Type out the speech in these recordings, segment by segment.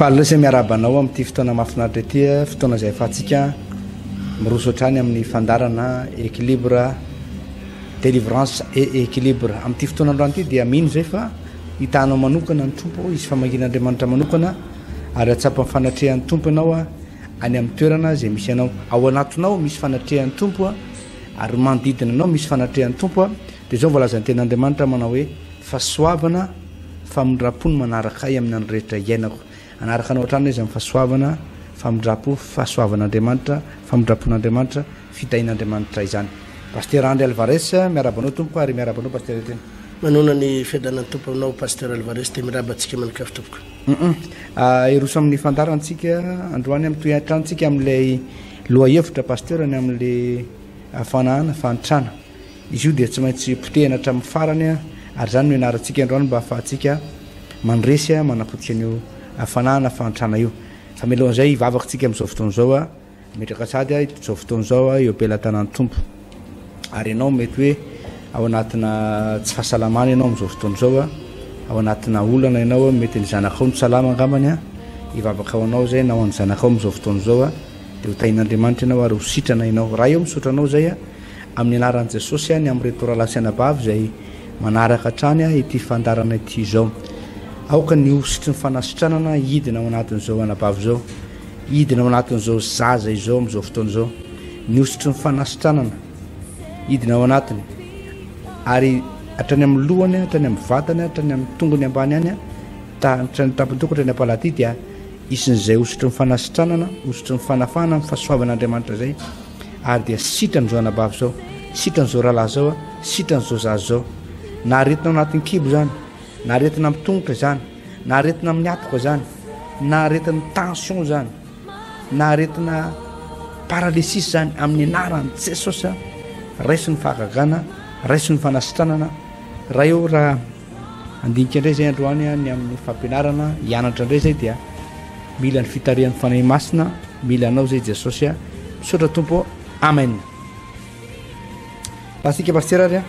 Faly indray izay miarahaba anao amin'ity fotoana mahafinaritra ity, fotoana izay ahafahantsika miroso hatrany amin'ny fandaharana équilibre, délivrance et équilibre. Amin'ity fotoana androany ity dia mino izay fa hitanao manokana ny Tompo, hisy famangian'Andriamanitra manokana ary hahatsapa ny fanatrehan'ny Tompo ianao any amin'ny toerana izay misy anao. Ao anatinao misy fanatrehan'ny Tompo ary manodidina anao misy fanatrehan'ny Tompo. Dia izao voalazan'ny tenin'Andriamanitra manao hoe fahasoavana, famindram-po no manaraka ahy amin'ny andro rehetra iainako. Hanaraka anao hatrany izy amin'ny fahasoavana, famindram-po, fahasoavan'Andriamanitra, famindram-pon'Andriamanitra, fitahian'Andriamanitra izany. Pasitera Andry Alvarez, miarahaba anao tompoko ary miarahaba anao Pasitera Etienne. Manoana ny fiadanan'ny Tompo aminao Pasteur Alvarez dia mirahaba antsika mianakavy tompoko. Hum hiroso amin'ny fandaharantsika androany mitohy hatrany tsika amin'ilay lohahevitra Pasteur ny amin'ilay fanahana fahantrana. Izy io dia tsy maintsy potehina hatramin'ny farany ary izany no ianarantsika androany mba hahafahantsika mandresy manapotika an'io fanahana fahantrana io. Fa mialohan'izay hivavaka tsika amin'izao fotoana izao, mitraka sady izao fotoana izao eo am-pelatanan'ny Tompo. Ary ianao mety hoe ao anatina tsy fahasalamana ianao amin'izao fotoana izao, ao anatina olana ianao, mety ny zanakao no salama angambany, hivavaka ho anao izay na ho an'ny zanakao amin'izao fotoana izao, dia ho tahin'Andriamanitra ianao ary ho sitrana ianao. Ray ô, misaotra anao izay. Amin'ny anaran'i Jesosy ny amin'ireto rahalahy sy anabavy izay manaraka hatrany ity fandaharana ity izao. Aoka ny hosotry ny fanasitranana hidina ao anatin'izao anabavy izao, hidina ao anatin'izao zaza izao amin'izao fotoana izao. Ny hosotry ny fanasitranana hidina ao anatiny ary hatrany amin'ny lohany, hatrany amin'ny vatany, hatrany amin'ny tongony ambany any, hatrany tampon-toko hatrany am-paladia dia isin'izay hosotry ny fanasitranana, hosotry ny fanafahana, ny fahasoavan'Andriamanitra izay. Ary dia sitrany izao anabavy izao, sitrany izao rahalahy izao, sitrany izao zaza izao. Na aretina ao anatin'ny kibo izany, na aretina amin'ny tongotra izany, na aretina amin'ny hatoka izany, na aretin'ny tension izany, na aretina paralysis izany, amin'ny anaran'i Jesosy, raiso ny fahagagana, raiso ny fanasitranana. Ray ô, raha handinika indray izay androany ny amin'ny fampianarana, hianatra indray izay dia Mila ny fitarihan'ny Fanahy Masina, mila anao zay Jesosy a. Misaotra Tompo ô. Amen. Pasika Pasitera ary a.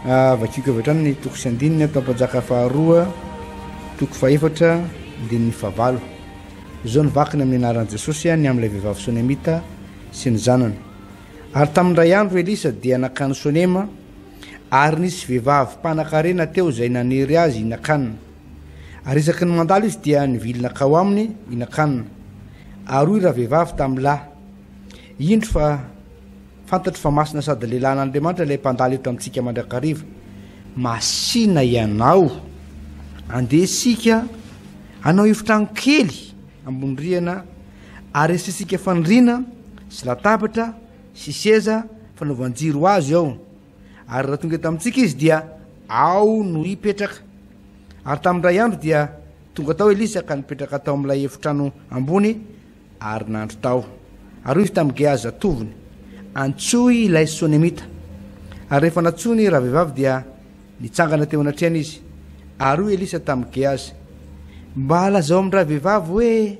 Vakiko avy hatrany ny toko sy andininy ato Ampanjaka faharoa, toko fahefatra, andininy fahavalo. Izao ny vakiny amin'ny anaran'i Jesosy ny amin'ilay vehivavy Sonemita sy ny zanany. Ary tamin'ny iray andro Elisa dia nankany Sonema, ary nisy vehivavy mpanankarena teo izay nanery azy hihinan-kanina. Ary isaky ny mandalo izy dia nivily nankao aminy hihinan-kanina. Ary hoy ravehivavy tamin'ny lahy, Indro fa fantatro fa masina sady lehilahin'Andriamanitra ilay mpandalo eto amintsika mandrakariva. Masìna ianao, andeha isika hanao efitrano kely ambony rihana, ary asiantsika fandriana sy latabatra sy seza fanaovan-jiro azy ao. Ary raha tonga eto amintsika izy dia ao no hipetraka. Ary tamin'ny iray andro dia tonga tao Elisa ka nipetraka tao amin'ilay efitrano ambony ary nandry tao. Ary hoy izy tamin'i Gehazy zatovony, Antsoy ilay Sonemita. Ary rehefa nantsoiny ravehivavy dia nitsangana teo anatrehany izy. Ary hoy Elisa tamin'i Gehazy, Mba lazao amin-dravehivavy hoe,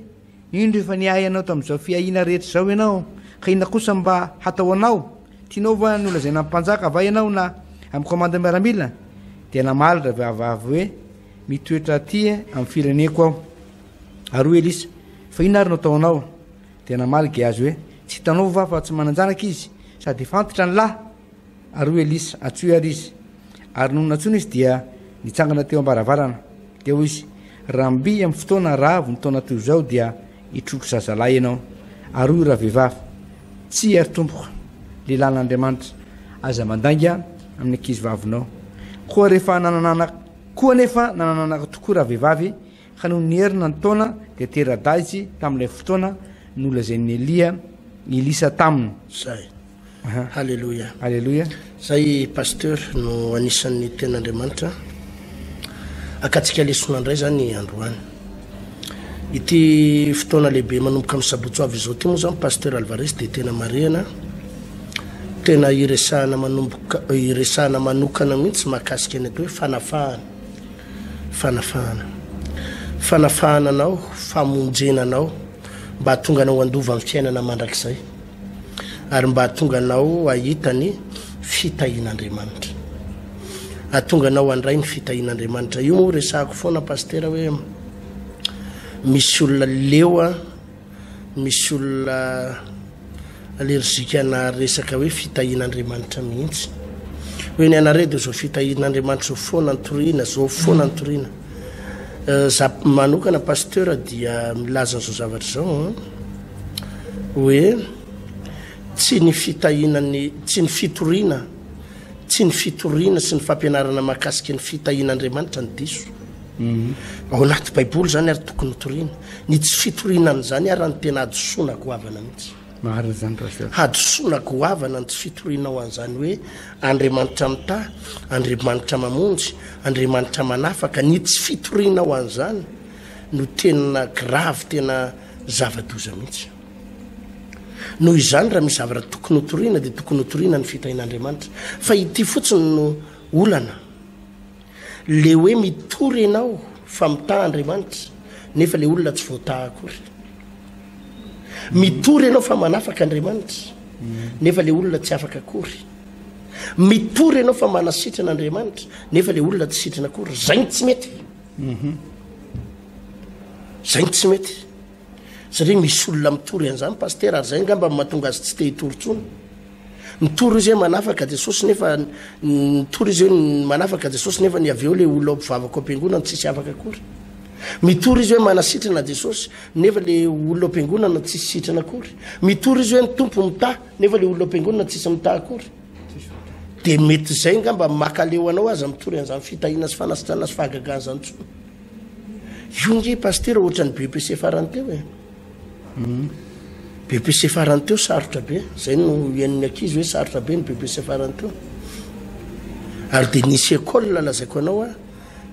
Indro efa niahy anao tamin'izao fiahiana rehetra izao ianao, ka inona kosa mba hatao anao? Tianao va ny holazaina amin'ny mpanjaka va ianao na amin'ny komanda miaramila? Dia namaly rahavavy hoe, Mitoetra aty amin'ny fireneko aho. Ary hoy Elisa, Fa inona ary no ataonao? Dia namaly Gehazy hoe, Tsy hitanao va fa tsy manan-janaka izy, sady efa antitra ny lahy? Ary hoy Elisa, Antsoy àry izy. Ary nony nantsoina izy dia nitsangana teo am-baravarana. Dia hoy izy, Raha mby amin'ny fotoana ravo ny taona toy izao dia hitrotro zazalahy ianao. Ary hoy ravehivavy, Tsia, ry tompoko, lehilahin'Andriamanitra, aza mandainga amin'ny ankizivavinao. Koa rehefa nanana koa anefa nanana anaka tokoa ravehivavy, ka nony niherina ny taona dia tera-dahy izy tamin'ilay fotoana nolazain'i Elia, Elisa taminy. Zay. Haleloia. Haleloia. Zay Pasteur no anisan'ny tenin'Andriamanitra akatsika lesona indray zany androany. Ity fotoana lehibe manomboka amin'ny sabotsy ho avy izao ity moa zany Pasteur Alvarez dia tena marihana, tena iresahana manomboka iresahana manokana mihitsy mahakasika ny atao hoe fanafahana. Fanafahana. Fanafahana anao, famonjena anao mba hahatonga anao handova ny fiainana mandrakizay. ary mba hahatonga anao hahita ny fitahian'Andriamanitra. Hahatonga anao handray ny fitahian'Andriamanitra. Io moa resahako foana Pasitera hoe Misy olona leo an, misy olona allergique ana resaka hoe fitahian'Andriamanitra mihitsy. Hoe ny anareo dia zao fitahian'Andriamanitra zao foana no toriana, zao foana no toriana. Za manokana pasteur dia milaza an'izao zavatra izao an, hoe tsy ny fitahiana ny, tsy ny fitoriana, tsy ny fitoriana sy ny fampianarana mahakasika ny fitahian'Andriamanitra no diso. Ao anaty baiboly izany ary tokony hotoriana. Ny tsy fitoriana an'izany ary no tena hadisoana goavana mihitsy. Marina izany Pasteur. Hadisoana goavana ny tsy fitorianao an'izany hoe Andriamanitra mitahy, Andriamanitra mamonjy, Andriamanitra manafaka. Ny tsy fitorianao an'izany no tena grave, tena zava-doza mihitsy. Noho izany raha misy zavatra tokony hotoriana dia tokony hotoriana ny fitahian'Andriamanitra. Fa ity fotsiny no olana. Le hoe mitory enao fa mitaha Andriamanitra nefa le olona tsy voataha akory. Mitory enao fa manafaka Andriamanitra nefa le olona tsy afaka akory. Mitory enao fa manasitrana Andriamanitra nefa le olona tsy sitrana akory. Zay ny tsy mety. Zay ny tsy mety. Satria misy olona mitory an'izany pasitera ary zay angamba no mahatonga azy tsy te hitory intsony. Mitory izy hoe manafaka Jesosy nefa mitory izy hoe manafaka Jesosy nefa ny avy eo le olona ao mpivavaka ao am-piangonana tsisy afaka akory. Mitory izy hoe manasitrana Jesosy nefa le olona ao am-piangonana tsisy sitrana akory. Mitory izy hoe ny Tompo mitaha nefa le olona ao am-piangonana tsisy mitaha akory. Dia mety izay angamba makaleo anao aza mitory an'izany fitahiana sy fanasitranana sy fahagagana izany intsony. Io nge pasitera ohatran'ny BEPC farany teo e. BEPC farany teo sarotra be. Zay no henon'ny ankizy hoe sarotra be ny BEPC farany teo. Ary dia nisy école lazaiko anao a,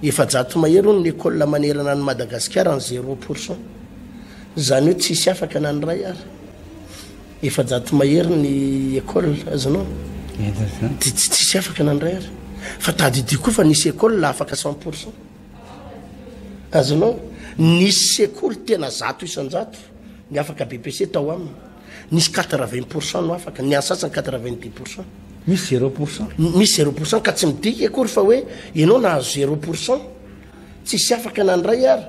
400 mahery hono ny école manerana an'i Madagasikara ny zéro pour cent. Izany hoe tsisy afaka na ny iray ary. 400 mahery ny école azonao. Dia tsisy afaka na ny iray ary. Fa tadidio koa fa nisy école afaka cent pour cent. Azonao? Nisy sekoly tena 100% ny afaka BEPC tao aminy. Nisy 80% no afaka, ny an'ny sasany 90%. Misy 0%. Misy 0% ka tsy midika akory fa hoe ianao nahazo 0% tsisy afaka nandray ary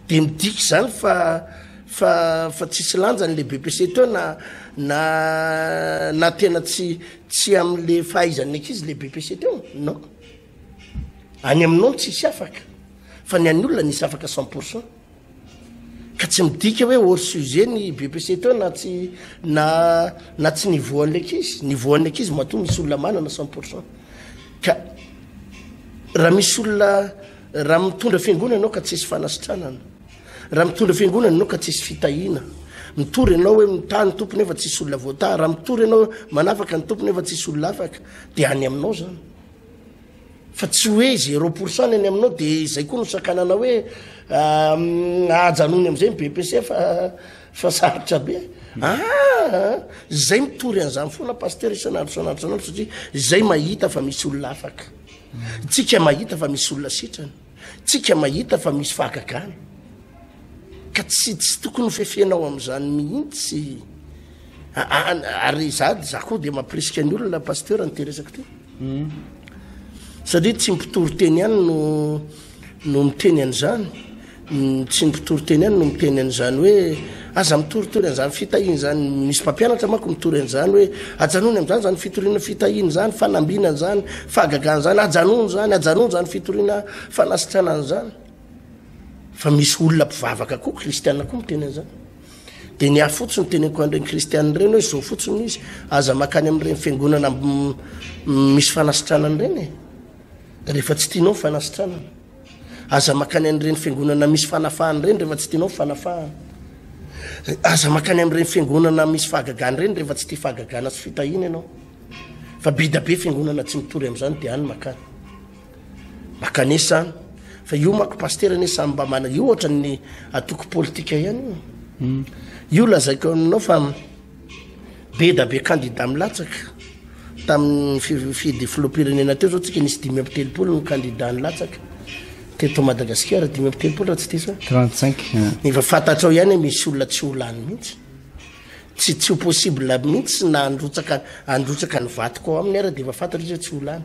dia midika izany fa fa fa tsisy lanjany le BEPC teo na na na tena tsy tsy amin'le fahaizan'ny ankizy le BEPC teo. Non. Any aminao no tsisy afaka fa ny an'ny olona nisy afaka 100%. Ka tsy midika hoe hors sujet ny BEPC teo na tsy na na tsy niveau an'ilay ankizy. Niveau an'ny ankizy matoa misy olona manana 100%. Ka raha misy olona raha mitondra fiangonana ianao ka tsisy fanasitranana, raha mitondra fiangonana ianao ka tsisy fitahiana, mitory ianao hoe mitaha ny Tompo nefa tsisy olona voataha, raha mitory ianao manafaka ny Tompo nefa tsisy olona afaka, dia any aminao zany. Fa tsy hoe zéro pour cent ny any aminao de izay koa no sakanana hoe ajanony am'izay ny BEPC fa fa sarotra be. Ah, zay mitory an'izany foana pasteur isan'andro isan'andro isan'andro satria zay mahita fa misy olona afaka. Tsika mahita fa misy olona sitrana. Tsika mahita fa misy fahagagana. Ka tsy tsy tokony ho fefenao am'izany mihitsy. Ary za za koa dia mampirisika ny olona pasteur ny resaka ty. Satria tsy mpitory teny ihany no no miteny an'izany. Tsy ny mpitory teny ihany no miteny an'izany hoe aza mitoritory an'izany fitahiana izany. Misy mpampianatra manko mitory an'izany hoe ajanony amin'izany izany fitoriana fitahiana izany, fanambinana izany, fahagagana izany, ajanony izany, ajanony izany fitoriana fanasitranana izany. Fa misy olona mpivavaka koa, kristiana koa miteny an'izany. Dia ny ahy fotsiny teneniko an'ireny kristiana ireny hoe zao fotsiny izy, aza makany amin'ireny fiangonana misy fanasitranana ireny e. Rehefa tsy tianao ny fanasitranana. Aza makany an'ireny fiangonana misy fanafahana ireny rehefa tsy tianao ny fanafahana. Aza makany amin'ireny fiangonana misy fahagagana ireny rehefa tsy tia fahagagana sy fitahiana ianao. Fa be da be fiangonana tsy mitory amin'izany dia any makany. Makanesa any. Fa io manko pasitera anie samy mba mana, io ohatran'ny antoko politika ihany io. Hmm. Io lazaiko aminao fa be da be kandida milatsaka tamin'ny fidy filoham-pirenena teo zao tsika nisy 35 ny kandida nilatsaka teto Madagasikara, 35 raha tsy diso aho. 35. Efa fantatrao ihany hoe misy olona tsy ho lany mihitsy. Tsy tsy ho possible mihitsy na handrotsaka handrotsaka ny vatoko ao aminy ara dia efa fantatra izy hoe tsy ho lany.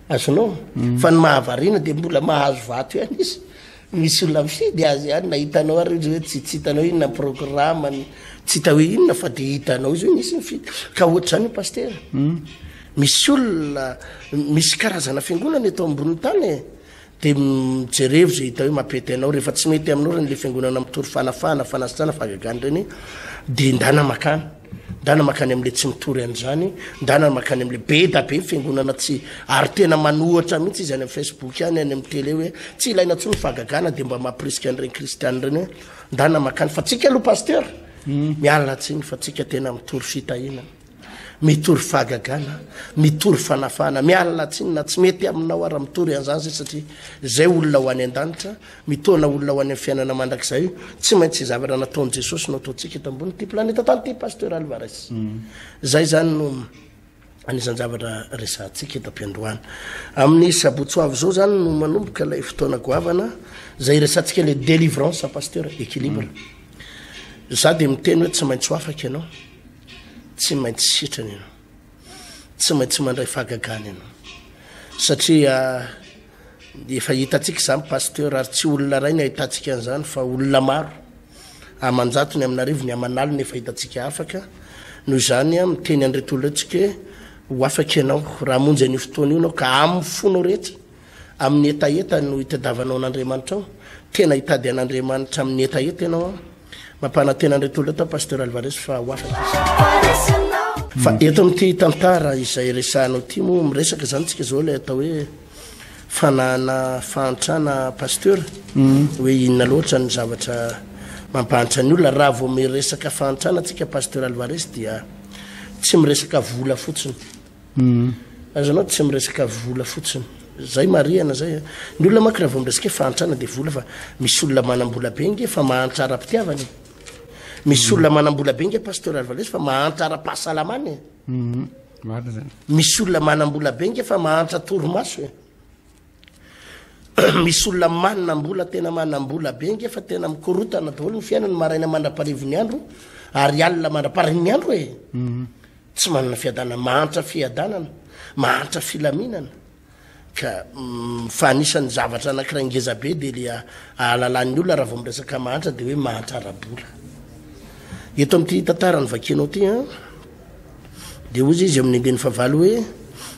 Azonao? Fa ny mahavariana dia mbola mahazo vato ihany izy. Misy olona mifidy azy ihany na hitanao ary izy hoe tsy tsy hitanao inona programme-ny, tsy hita hoe inona fa de hitanao izy hoe misy mifidy. Ka ohatr'izany io pasitera. Misy olona, misy karazana fiangonana eto ambonin'ny tany e. De jerevo izay hita hoe mampety anao. Rehefa tsy mety aminao ireny le fiangonana mitory fanafahana, fanasitrana, fahagagana ireny de ndana makany. Ndana makany amle tsy mitory an'izany, ndana makany amle be da be fiangonana tsy ary tena manohatra mihitsy izy any amin'ny Facebook any, any amin'ny télé hoe tsy ilaina intsony ny fahagagana de mba mampirisika an'ireny kristiana ireny hoe ndana makany fa tsika aloha pasteur miala tsiny fa tsika tena mitory fitahiana. Mitory fahagagana, mitory fanafahana, miala tsiny na tsy mety aminao ara mitory an'izany zay satria zay olona ho any an-danitra, mitaona olona ho any amin'ny fiainana mandrakizay, tsy maintsy zavatra nataon'i Jesosy no ataontsika eto ambonin'ity planeta tany ity Pasteur Alvarez. Zay zany no anisan'ny zavatra resahantsika eto am-piandohana. Amin'ny sabotsy ho avy izao zany no manomboka ilay fotoana goavana zay resahantsika le délivrance Pasteur, équilibre. Za dia miteny hoe tsy maintsy ho afaka ianao. Tsy maintsy sitrana ianao. Tsy maintsy mandray fahagagana ianao. Satria efa hitantsika izany pasteur ary tsy olona iray ny ahitantsika an'izany fa olona maro. Aman-jatony, amin'arivony, aman'aliny efa hitantsika afaka. Noho izany miteny an'ireto olona ireto tsika hoe ho afaka ianao raha hamonjy an'io fotoana io ianao ka amin'ny fonao rehetra. Amin'ny hetaheta no itadiavanao an'Andriamanitra ao. Tena hitady an'Andriamanitra amin'ny hetaheta ianao an. Mampanantena an'ireto olona ireto aho Pasteur Alvarez fa ho afaka izy. Fa eto amin'ity tantara izay resahanao ity moa miresaka izany tsika izao ilay atao hoe fanahana fahantrana Pasteur. Hoe inona loatra ny zavatra mampahantra ny olona. Raha vao miresaka fahantrana tsika Pasteur Alvarez dia tsy miresaka vola fotsiny. Azonao tsy miresaka vola fotsiny. Zay marihana zay a. Ny olona manko raha vao miresaka hoe fahantrana dia vola fa misy olona manam-bola be nge fa mahantra ara-pitiavana e. Misy olona manam-bola be nge Pasteur Alvarez fa mahantra ara-pahasalamana e. Marina zany. Misy olona manam-bola be nge fa mahantra torimaso e. Misy olona manam-bola tena manam-bola be nge fa tena mikorotana daholo ny fiainany maraina mandra-parivon'ny andro ary alina mandra-parin'ny andro e. Tsy manana fiadanana, mahantra fiadanana, mahantra filaminana. Ka fa anisan'ny zavatra anankiray ngeza be dia le ahalalan'ny olona raha vao miresaka mahantra dia hoe mahantra ara-bola. Eto amin'ity tantara novakianao ity an, dia hoy izy amin'ny andininy fahavalo hoe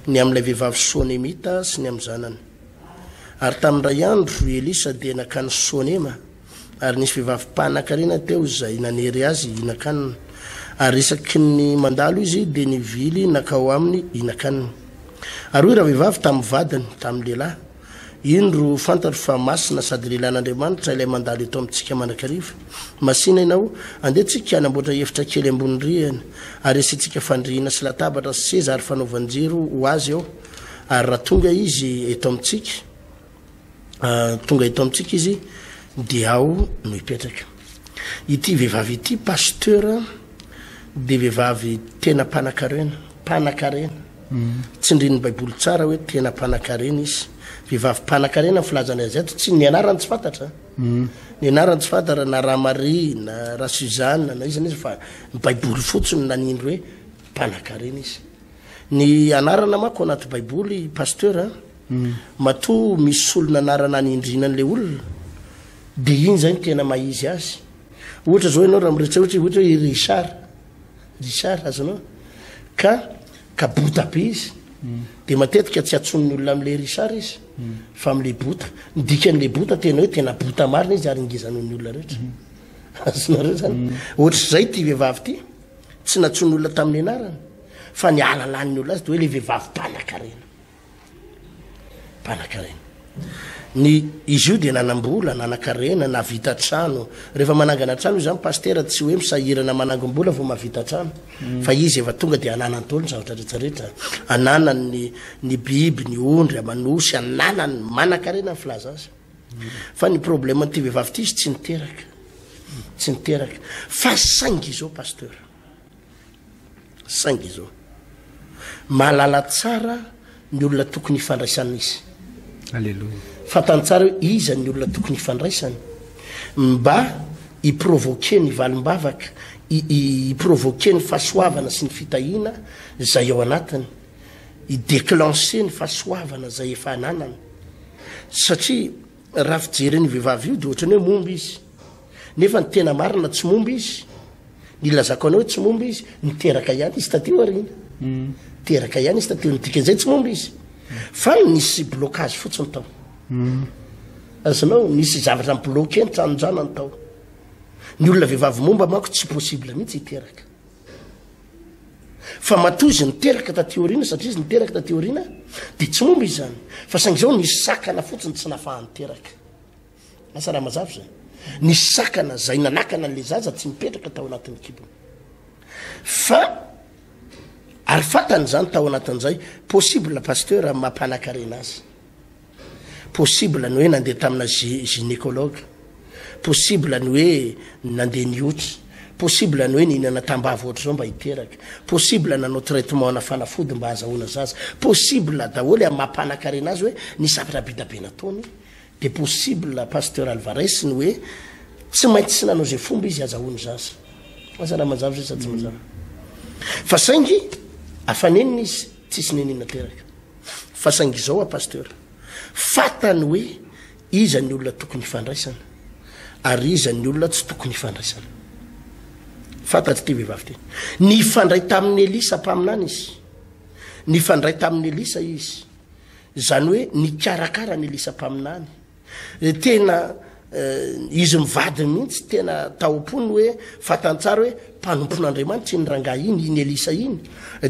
ny amin'ilay vehivavy Sonemita sy ny amin'ny zanany. Ary tamin'ny iray andro i Elisa dia nankany Sonema. Ary nisy vehivavy mpanan-karena teo izay nanery azy hihinan-kanina. Ary isaky ny mandalo izy, dia nivily nankao aminy hihinan-kanina. Ary hoy ravehivavy tamin'ny vadiny, tamin'ny lehilahy, Indro, fantatro fa masina sady lehilahin'Andriamanitra ilay mandalo eto amintsika mandrakariva. Masìna ianao, andeha tsika hanamboatra efitra kely ambony rihana, ary hasiantsika fandriana sy latabatra sy seza ary fanaovan-jiro ho azy ao. Ary raha tonga izy eto amintsika, tonga eto amintsika izy dia ao no hipetraka. Ity vehivavy ity pasteur dia vehivavy tena mpanakarena, mpanakarena. Tsindrin'ny Baiboly tsara hoe tena mpanakarena izy. Vehivavy mpanakarena ny filazana azy ato, tsy ny anarany tsy fantatra. Ny anarany tsy fantatra na Ramaria na Rasuzanne na iza na iza fa ny Baiboly fotsiny nanindry hoe mpanakarena izy. Ny anarana manko anaty baiboly pasteur a, matoa misy solon'anarana anindriana an'ilay olona de iny zay no tena maha izy azy. Ohatra zao ianao raha miresaka ohatra ohatra hoe i Richard, Richard azonao? Ka ka bota be izy de matetika tsy antsoin'ny olona amin'ilay Richard izy fa amin'ilay bota. Ny dikan'ilay bota tena hoe tena bota marina izy ary ngeza noho ny olona rehetra. Azonareo zany? Ohatr'izay ity vehivavy ity. Tsy nantsoin'ny olona tamin'ny anarany, fa ny ahalalan'ny olona azy dia hoe ilay vehivavy mpanankarena. Mpanankarena. Ny, izy io dia nanam-bola, nanan-karena, nahavita trano. Rehefa manangana trano io izany, pasitera, tsy hoe misahirana manangom-bola vao mahavita trano. Fa izy efa tonga dia ananany daholo ny zavatra rehetra rehetra. Ananany ny, ny biby, ny ondry aman'osy, ananany, manan-karena ny filaza azy. Fa ny problème an'ity vehivavy ity izy tsy niteraka. Tsy niteraka. Fa saingy izao pasteur. Saingy izao. Mahalala tsara ny olona tokony hifandraisana izy. Alléluia. Fantany tsara hoe iza ny olona tokony hifandraisany mba hi-provoquer ny valim-bavaka, hi-provoquer ny fahasoavana sy ny fitahiana izay ao anatiny. hi-declencher ny fahasoavana izay efa ananany. Satria. Raha fijery ny vehivavy io de ohatrany hoe momba izy. Nefa ny tena marina tsy momba izy. Ny ilazako anao hoe tsy momba izy, niteraka ihany izy taty aoriana. Mm. Teraka ihany izy taty aoriana, dikan'izay tsy momba izy. Fa nisy blocage fotsiny tao. Mm. Azonao, nisy zavatra ni-bloquer ny tranon-janany tao. Ny olona vehivavy momba manko tsy possible mihitsy hiteraka. Fa matoa izy niteraka taty aoriana, satria izy niteraka taty aoriana, dia tsy momba izy izany. Fa saingy izao nisy sakana fotsiny tsy nahafahany niteraka. Asa raha mazava izany. Nisy sakana izay nanakana an'ilay zaza tsy nipetraka tao anatin'ny kibony. Fa ary fantany izany tao anatin'izay, possible pasteur amin'ny maha mpanakarena azy. Possible ny hoe nandeha tamina gynécologue, possible ny hoe nandeha nihotra, possible ny hoe nihinana tambavy ohatr'izao mba hiteraka, possible nanao traitement ana fanafody mba hahazahoana zaza, possible daholo amin'ny maha mpanakarena azy hoe nisy zavatra be da be nataony dia possible Pasteur Alvarez ny hoe tsy maintsy nanao izay fomba izy hahazahoany zaza. Asa raha mazava izay sa tsy mazava. Fa saingy afa-nenina izy, tsisy nenina teraka. Fa saingy izao a Pasteur, fatany hoe iza ny olona tokony hifandraisana ary iza ny olona tsy tokony hifandraisana. Fantatry ity vehivavy ity. Nifandray tamin'i Elisa mpaminany izy. Nifandray tamin'i Elisa izy. Izany hoe nikarakara an'i Elisa mpaminany. Tena izy mivady mihitsy tena tao am-pony hoe fantany tsara hoe mpanompon'Andriamanitra iny rangahy iny, iny Elisa iny.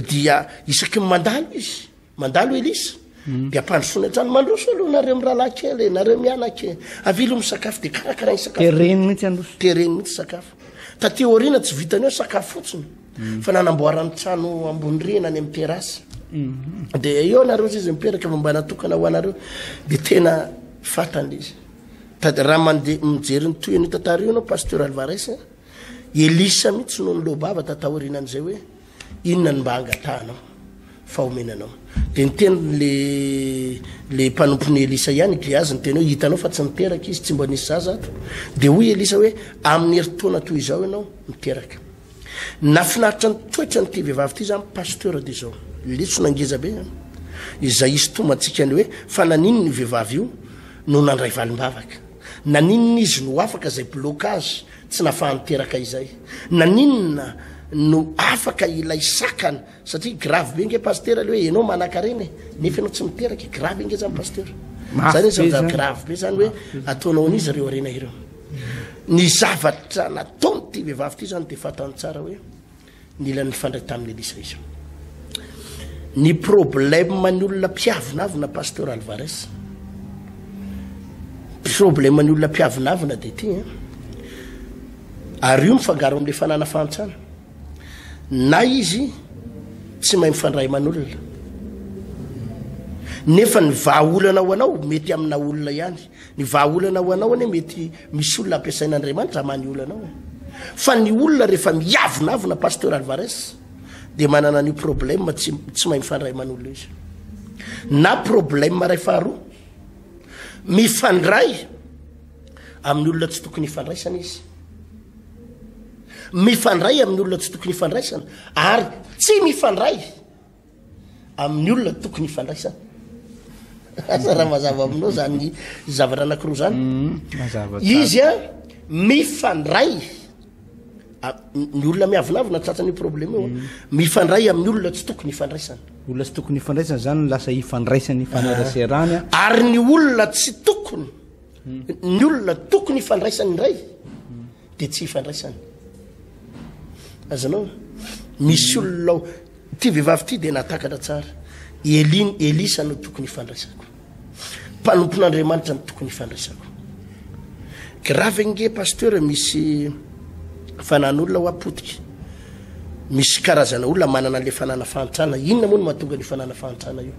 Dia isaky ny mandalo izy, mandalo Elisa, hmm. dia ampandrosoany hatrany, mandroso aloha nareo mirahalahy kely, nareo mianaka e, avilo misakafo, dia karakarainy sakafo. Tereny mihitsy handroso. Tereny mihitsy sakafo. Taty aoriana tsy vitany hoe sakafo fotsiny. Mm. Fa nanamboarany trano ambony rihana any amin'ny terrasse. Mm. Dia eo nareo izy mipetraka fa mba natokana ho anareo. Dia tena fatany izy. Tady raha mandeha mijery ny tohin'io tantara io ianao Pasteur Alvarez, Elisa mihitsy no niloa-bava tataorianan'izay hoe inona no mba angatahanao fa omena anao. Dia niteny le le mpanompon'i Elisa ihany Gehazy niteny hoe hitanao fa tsy niteraka izy, tsy mba nisy zaza ato. Dia hoy Elisa hoe amin'ny herintaona toy izao ianao miteraka. Nafinaritra ny toetran'ity vehivavy ity zany pasteur dia izao lesona ngeza be an! Izay hisintomantsika ny hoe fa naninona io vehivavy io no nandray valimbavaka? Naninona izy no afaka izay blocage tsy nafahany teraka izay? Naninona no afaka ilay sakana satria grave be nge pasteur le hoe enao manakarena e nefa enao tsy miteraka e grave nge zany pasteur zany zany grave be zany hoe ataonao an'iza ireo harena ireo Ny zavatra nataon'ity vehivavy ity izany dia fantany tsara hoe nila nifandray tamin'i Elisa izy. Ny problème ny olona mpiavonavona Pasteur Alvarez. Problème ny olona mpiavonavona dia ity hein. Ary io mifangaro amin'ilay fanana fahantrana. Na izy tsy mahay mifandray aman'olona. Nefa ny vahaolana ho anao mety amina olona ihany. Ny vahaolana ho anao anie mety misy olona ampiasain'Andriamanitra hamaha ny olanao e. Fa ny olona rehefa miavonavona Pasteur Alvarez dia manana an'io problème tsy tsy mahay mifandray aman'olona izy. Na problème iray faharoa, mifandray amin'ny olona tsy tokony hifandraisana izy. Mifandray amin'ny olona tsy tokony hifandraisana ary tsy mifandray amin'ny olona tokony hifandraisana. Asa raha mazava aminao zany zavatra anankiroa zany. Mm, mazava tsara. Izy a mifandray ny olona miavonavona tratran'io problème io. Mm. Mifandray amin'ny olona tsy tokony hifandraisana. Olona tsy tokony hifandraisana zany lasa hifandraisany hifaneraserany. Ary ny olona tsy tokony mm. ny olona tokony hifandraisany indray dia tsy hifandraisany. Azonao? Misy olona ao. Ity vehivavy ity dia nahatakatra tsara. Elia, Elisa no tokony hifandraisako. Mpanompon'Andriamanitra no tokony hifandraisako. Grave ange pasteur misy fanan'olona hoa potika. Misy karazana olona manana an'ilay fanana fahantrana. Inona moa no mahatonga an'io fanana fahantrana io?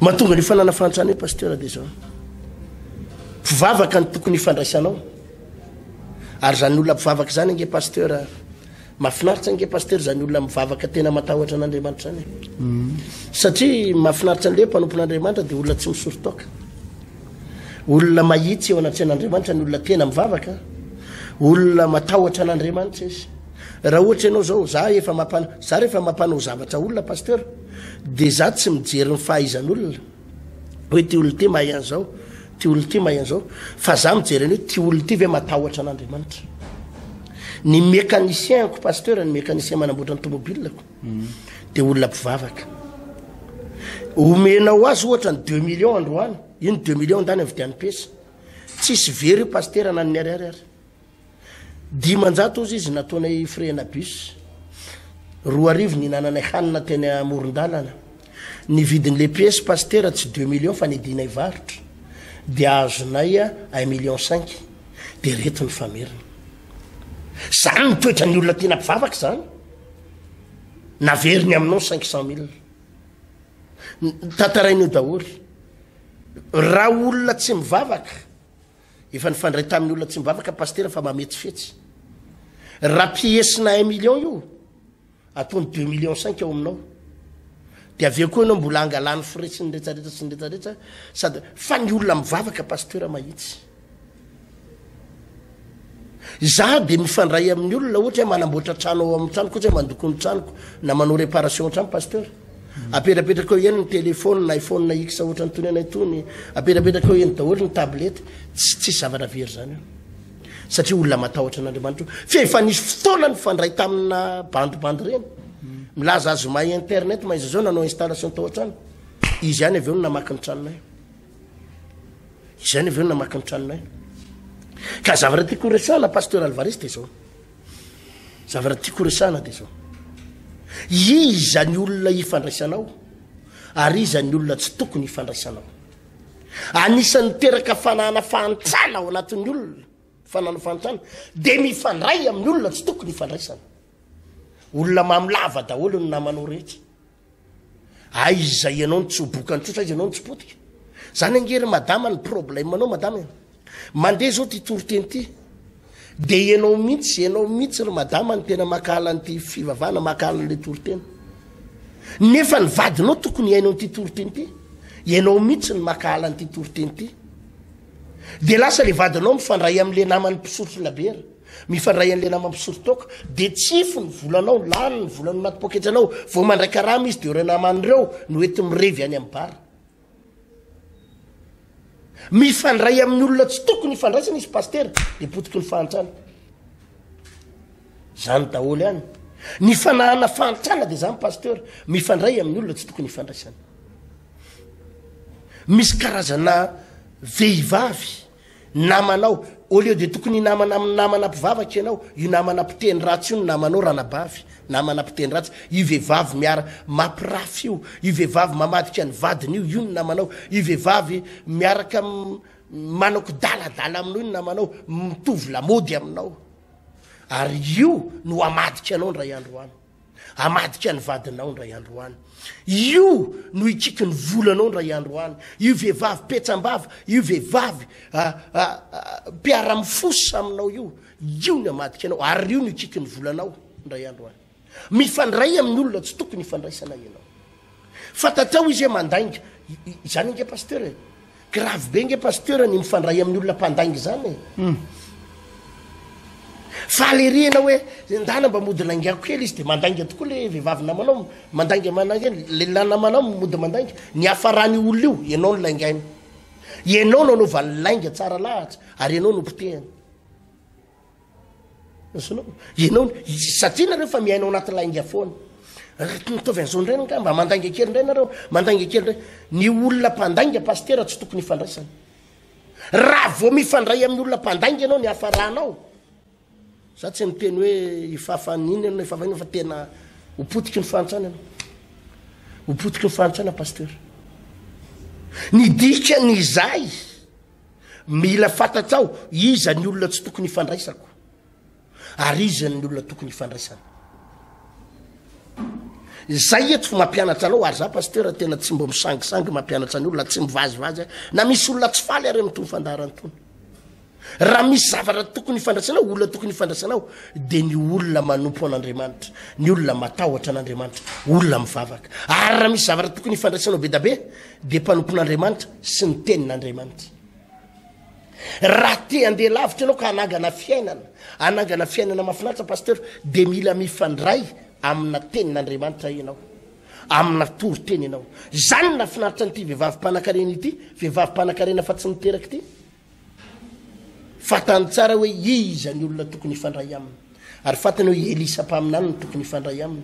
Mahatonga an'io fanana fahantrana io pasteur dia izao. Mpivavaka no tokony hifandraisanao. Ary izany olona mpivavaka izany ange pasteur Mahafinaritra ange Pasteur zany olona mivavaka tena matahotra an'Andriamanitra zany e. Mm. Satria mahafinaritra an'le mpanompon'Andriamanitra dia olona tsy misorotoaka. Olona mahitsy eo anatrehan'Andriamanitra ny olona tena mivavaka. Olona matahotra an'Andriamanitra izy. Raha ohatra ianao zao, za efa mampana, za rehefa mampanao zavatra olona Pasteur, dia za tsy mijery ny fahaizan'olona. Hoe ty olona ty mahay an'izao, ty olona ty mahay an'izao. Fa za mijery an'io, ty olona ty ve matahotra an'Andriamanitra? Ny mécanicien-ko, pasteur, ny mécanicien manamboatra ny tomobile-ko, de olona mpivavaka. Omenao azy ohatra ny deux millions androany, iny deux millions andany avidian'ny pièce. Tsisy very io pasteur na ny ariary ary. 500 ozy izy nataonay frais-na bus. 2000 nihinananay hanina teny amoron-dalana. Ny vidin'le pièce pasitera tsy deux millions fa nidinay varotra dia azonay un million cinq dia reto ny famerina. Zany ny toetran'ny olona tiana mpivavaka zany. Naveriny aminao 500 mille. Tantarain'io daholo. Raha olona tsy mivavaka, efa nifandray tamin'ny olona tsy mivavaka pasitera fa mametsifetsy. Raha pièce-na un million io, Ataony deux millions cinq ao aminao. Dia avy eo koa ianao mbola angalany frais sy ny retsaretsa sy ny retsaretsa sady fa ny olona mivavaka pasteur mahitsy. Izaho dia mifandray amin'ny olona ohatra hoe manamboatra trano ao amin'ny tranoko ohatra hoe mandoko ny tranoko na manao réparation an-trano pasteur. Apetrapetraka eo ihany ny téléphone na iPhone X ohatra ny tony anay tony. Apetrapetraka eo ihany daholo ny tablette. Tsy tsisy zavatra very zany eo. Satria olona matahotra an'Andriamanitra io. Fa efa nisy fotoana nifandray tamina bandibandy ireny. Milaza azy mahay internet, mahay izao nanao installation tao an-trano. Izy ihany avy eo no namaky ny tranonay. Izy ihany avy eo no namaky ny tranonay. Ka zavatra tiako horesahana Pasteur Alvarez dia izao. Zavatra tiako horesahana dia izao. Iza ny olona ifandraisanao ary iza ny olona tsy tokony ifandraisanao. Anisan'ny miteraka fanahana fahantrana ao anatin'ny olona, fanahana fahantrana, dia mifandray amin'ny olona tsy tokony hifandraisana. Olona mamy lava daholo ny namanao rehetra. Aiza ianao no tsy ho bokan'ny trosa, aiza ianao no tsy potika. Zany ange ry madama ny problème anao madama e. Mandeha zao ty toriteny ty. De ianao mihitsy, ianao mihitsy ry madama no tena mankahala an'ity fivavahana, mankahala an'ilay toriteny. Nefa ny vadinao tokony hihaino an'ity toriteny ity. Ianao mihitsy no mankahala an'ity toriteny ity. De lasa le vadinao mifandray amin'le namany mpisotro labiera, mifandray an'le namany mpisotro toaka, de tsify ny volanao, lany ny volanao anaty poketranao, vao mandray karama izy de ireo namany ireo no enti mirevy any amin'ny bar. Mifandray amin'ny olona tsy tokony hifandraisana izy pasitera dia potiky ny fahantrana. Zany daholo ihany. Ny fanahana fahantrana dia zany pasteur, mifandray amin'ny olona tsy tokony hifandraisana. Misy karazana vehivavy Namanao, au lieu de tokony hinamana amin'ny namana mpivavaka ianao, io namana mpiteny ratsy io no namanao ranabavy, namana mpiteny ratsy, io vehivavy miara mampirafy io, io vehivavy mamadika ny vadiny io, io no namanao, io vehivavy miaraka manao kidaladala aminao io no namanao, mitovy lamaody aminao. Ary io no hamadika anao indray andro any. Hamadika ny vadinao indray andro any. Io no hikiky ny volanao indray andro any. Io vehivavy petsam-bava, io vehivavy mpiara-mifosa aminao io, io no hamadika anao ary io no hikiky ny volanao indray andro any. Mifandray amin'ny olona tsy tokony hifandraisana ianao. Fantatrao izy hoe mandainga. Izany ange pasteur e. Grave be nge pasteur ny mifandray amin'ny olona mpandainga izany e. Hmm. Faly ery ianao hoe ndana mba mody laingako kely izy de mandainga tokoa le vehivavy namanao, mandainga mandainga le lahy namanao mody mandainga. Ny hafaran'io olona io, ianao no laingaina. Ianao no anaovany lainga tsara lahatra ary ianao no potehany. Azonao? Ianao, satria nareo fa miaina ao anaty lainga foana. Mitovy an'izao indray nga, mba mandainga kely indray nareo, mandainga kely indray. Ny olona mpandainga, pasitera, tsy tokony hifandraisana. Raha vao mifandray amin'ny olona mpandainga ianao, ny hafaranao, za tsy miteny hoe hifafa an'iny ianao, hifafa an'iny, fa tena ho potiky ny fahantrana ianao. Ho potiky ny fahantrana, pasitera. Ny dikan'izay, Mila fantatrao iza ny olona tsy tokony hifandraisako ary iza ny olona tokony hifandraisana. Zay eto fo mampianatra anao ary za pasteur tena tsy mbo misangisangy mampianatra ny olona, tsy mivazivazy aho. Na misy olona tsy faly ary amin'itony fandaharana itony. Raha misy zavatra tokony hifandraisanao, olona tokony hifandraisanao, dia ny olona manompo an'Andriamanitra, ny olona matahotra an'Andriamanitra, olona mivavaka. Ary raha misy zavatra tokony hifandraisanao be da be, dia mpanompon'Andriamanitra sy ny tenin'Andriamanitra. Raha te handeha lavitra ianao ka hanangana fiainana, hanangana fiainana mahafinaritra pasteur, dia mila mifandray amina tenin'Andriamanitra ianao. Amina toriteny ianao. Izany no nahafinaritra an'ity vehivavy mpanankarena ity, vehivavy mpanankarena fa tsy niteraka ity. Fantany tsara hoe iza ny olona tokony hifandray aminy. Ary fantany hoe i Elisa mpaminany no tokony hifandray aminy.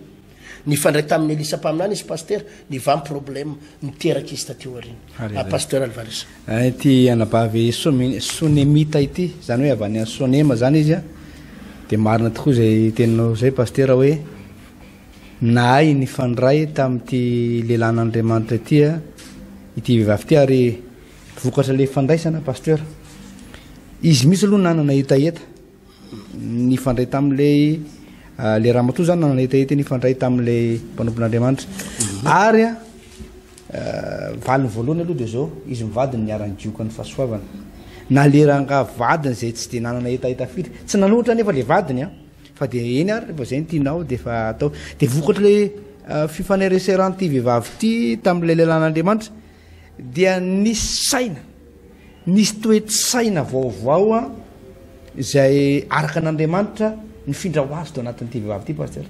Nifandray tamin'i Elisa mpaminany izy Pasitera, nivaha ny problème, niteraka izy taty aoriana. Ah, Pasteur Alvarez. Ah, ity anabavy Sonemita ity, izany hoe avy any Sonema izany izy, dia marina tokoa izay teninao izay Pasitera hoe nahay nifandray tamin'ity lehilahin'Andriamanitra ity, ity vehivavy ity ary Vokatra le fandraisana pasteur. Izy mihitsy aloha nanana hetaheta nifandray tamin'ilay ah, le ramatoa zany nanana hetaheta nifandray tamin'ilay mpanompon'Andriamanitra. Mhm. Ary ah, valiny voalohany aloha de zao, izy mivady ny niara-nigioka ny fahasoavana. Na le rangahy vadiny izay tsy de nanana hetaheta firy, tsy nanohitra anefa le vadiny an, fa de eny ary rehefa zay ny tianao de efa atao. De vokatra le ah, fifanereseran'ity vehivavy ity tamin'ilay lehilahin'Andriamanitra, dia nisy saina, nisy toe-tsaina vaovao izay araka an'Andriamanitra nifindra ho azy tao anatin'ity vehivavy ity pasteur.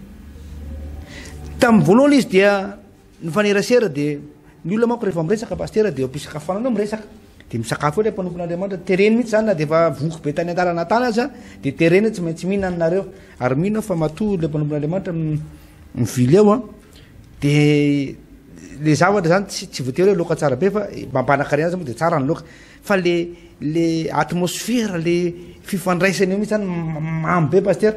Tamin'ny voalohany izy dia nifanerasera dia ny olona manko rehefa miresaka pasteur dia eo am-pisakafoanana miresaka dia misakafo eo ilay mpanompon'Andriamanitra tereny mihitsy zany na dia efa voky be tany an-dalana tany aza dia tereny tsy maintsy mihinana nareo ary mino aho fa matoa ilay mpanompon'Andriamanitra mivily eo an De le zavatra zany tsy tsy voatery hoe loka tsara be fa mampanakarena azy moa de tsara ny loka fa le le atmosphère le fifandraisana eo mihitsy zany mamy be pasteur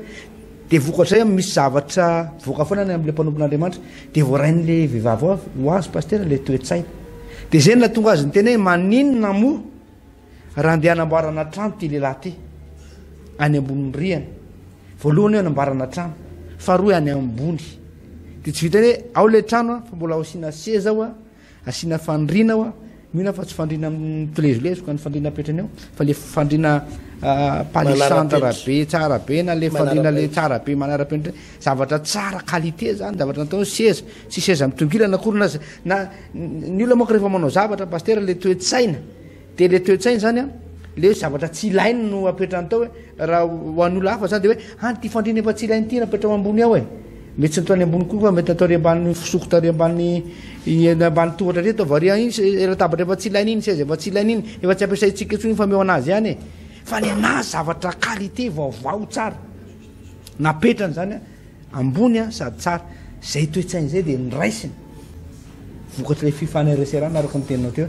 de vokatray misy zavatra voaka foana any am'le mpanompon'Andriamanitra de voarain'le vehivavy ho azy pasteur le toe-tsaina de zay no nahatonga azy niteny hoe maninona moa Raha andeha hanamboarana trano ity lehilahy ity, any ambonin'ny rihana. Voalohany hoe hanamboarana trano, faharoa hoe any ambony. Dia tsy vitan'ny hoe ao ilay trano fa mbola asiana seza ao, asiana fandriana ao. Mino aho fa tsy fandriana mitolezolezoka ny fandriana apetrany ao, fa le fandriana palissandre be tsara be na le fandriana le tsara be manara-penitra, zavatra tsara qualité zany, zavatra natao seza, tsy seza mitongilana akory na na ny olona manko rehefa manao zavatra pasitera le toe-tsaina Dia le toe-tsaina zany an, le hoe zavatra tsy ilainy no apetrany tao hoe, raha ho an'ny olona hafa zany dia hoe, ah ity fandriana efa tsy ilainy ity no apetrao ambony ao e. Mety tsy nataony ambony koa fa mety natao ary ambany fisoko tary ambany ambany tohatra ary ataovy ary iny se- latabatra efa tsy ilainy iny, seza efa tsy ilainy iny, efa tsy ampiasaintsika intsony iny fa omeo anazy ihany e. Fa ny anazy zavatra qualité vaovao tsara. Napetrany zany an. Ambony an sady tsara. Zay toe-tsaina zay dia noraisiny vokatr'ilay fifaneraserana araka ny teninao teo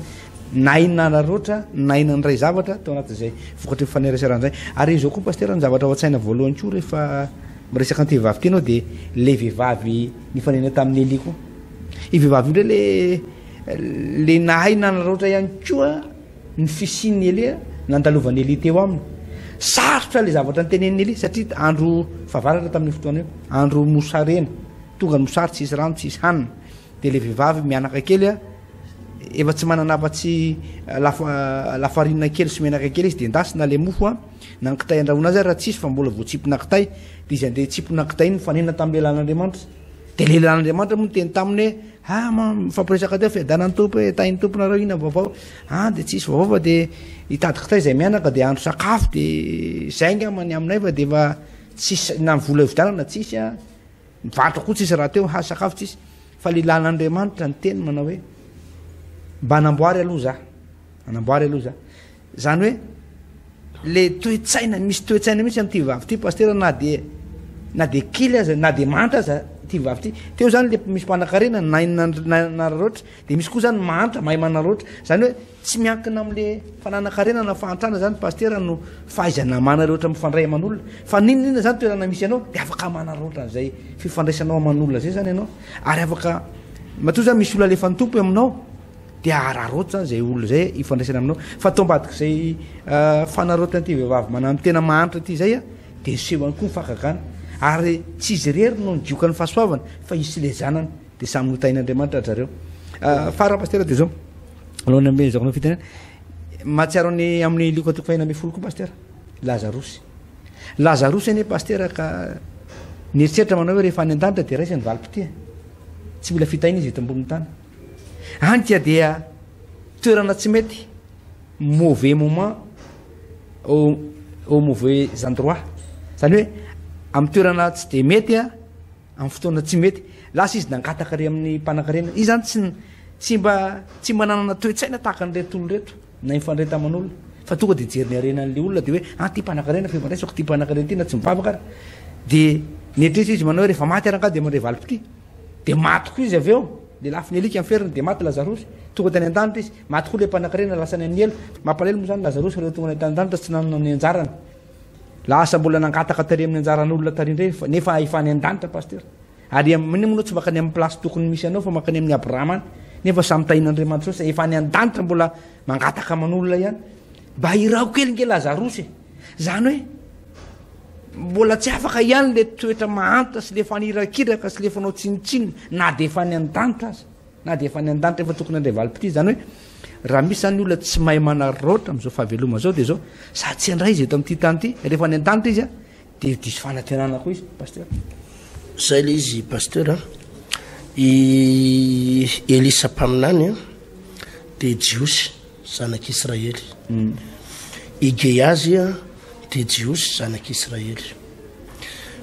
nahay nanararaotra, nahay nandray zavatra tao anatin'izay vokatry ny fifaneraserana zay. Ary izao koa pasitera ny zavatra ao an-tsaina voalohany koa rehefa miresaka an'ity vehivavy ity ianao dia le vehivavy nifanena tamin'i Elia koa. Io vehivavy io indray le le nahay nanararaotra ihany koa ny fisian'i Elia, nandalovan'i Elia teo aminy. Sarotra ilay zavatra notenenin'i Elia satria andro fahavaratra tamin'io fotoana io, andro mosarena, tonga ny mosary tsisy rano, tsisy hanina. Dia ilay vehivavy mianaka kely efa tsy manana afa-tsy lafa lafarinina kely sy menaka kely izy dia endasina ilay mofo na ny kitay andrahoina azy ary raha tsisy fa mbola voatsipona kitay dia izy andeha hitsipona kitay iny mifanena tamin'ny lehilahin'Andriamanitra. Dia lehilahin'Andriamanitra moa niteny taminy hoe, ah, mifampiresaka teo, fiadanan'ny Tompo e, tahin'ny Tompo nareo, inona ny vaovao? Ah, dia tsisy vaovao fa dia hitady kitay izay mianaka, dia andro sakafo, dia izay angamba ny aminay fa dia efa tsisy, na ny vola hividianana tsisy, ah, ny varotra koa tsisy rahateo, ha sakafo tsisy. Fa lehilahin'Andriamanitra niteny manao hoe, mba namboary aloha za, anamboary aloha za. Zany hoe le toe-tsaina, misy toe-tsaina mihitsy amin'ity vehivavy ity pasitera na dia na dia kely aza na dia mahantra aza ity vehivavy ity. Teo zany le misy mpanankarena nahay nanararaotra, dia misy koa zany mahantra mahay manararaotra. Zany hoe tsy miankina amin'le fananan-karena na fahantrana zany pasitera no fahaizana manararaotra mifandray aman'olona. Fa n'inon'inona zany toerana misy anao dia afaka manararaotra an'izay fifandraisanao aman'olona zay zany ianao. Ary afaka matoa zany misy olona alefan'ny Tompo aminao Dia araraoty zany izay olona izay ifandraisana aminao. Fa atao ambadik'izay fanaraotan'ity vehivavy mananotena mahantra ity izay dia niseho ihany koa ny fahagagana. Ary tsy izy irery no nidioka ny fahasoavana fa izy sy ilay zanany dia samy notahin'Andriamanitra ry zareo. Farany Pasitera dia izao, alohan'ny hanomezako anao fitenenana, mahatsiaro ny amin'ny Lioka toko fahenina ambin'ny folo koa Pasitera, Lazarosy. Lazarosy anie Pasitera ka nieritreritra manao hoe rehefa any an-danitra dia raisiny ny valim-pitia. Tsy mila fitahiana izy eto ambonin'ny tany. Any ka dia toerana tsy mety, mauvais moment au, au mauvais endroit. Zany hoe amin'ny toerana tsy dia mety a, Amin'ny fotoana tsy mety. Lasa izy nangataka ary amin'ny mpanankarena. Izy zany tsy tsy mba tsy mba nanana toe-tsaina tahaka an'ireto olona ireto na nifandray taman'olona. Fa tonga dia jery ny harenan'ilay olona dia hoe ah ty mpanankarena fa ifandraisako ty mpanankarena ty na tsy mivavaka ary. Dia nieritreritra izy manao hoe rehefa maty ary angaha dia mandray valim-pitia. Dia maty koa izy avy eo. Dia lafin'ny alika ny feriny dia maty Lazarosy. Tonga tany an-danitra izy. Maty koa ilay mpanankarena lasa any amin'ny helo. Mampalahelo moa izany Lazarosy rehefa tonga any an-danitra tsy nanana ny anjarany. Lasa mbola nangataka tary amin'ny anjaran'olona tary indray nefa efa any an-danitra pasteur. Ary amin'inona moa tsy makany amin'ny place tokony misy anao fa makany amin'ny Abraham any. Nefa samy tahin'Andriamanitra soa efa any an-danitra mbola mangataka aman'olona ihany. Mba iraho kely nge Lazarosy e. Zany hoe mbola tsy afaka ihany le toetra mahantra sy le fanirakiraka sy le fanao tsinontsinona na dia efa any an-danitra aza. Na dia efa any an-danitra efa tokony handray valim-pitia izany hoe raha misy zany olona tsy mahay manararaotra amin'izao fahaveloma izao dia izao sady tsy handray izy eto amin'ity tany ity rehefa any an-danitra izy a dia diso fanantenana koa izy pasteur. Zay le izy pasteur a. I Elisa mpaminany a dia Jiosy zanak'Israely. I Gehazy a dia Jiosy zanak'Israely.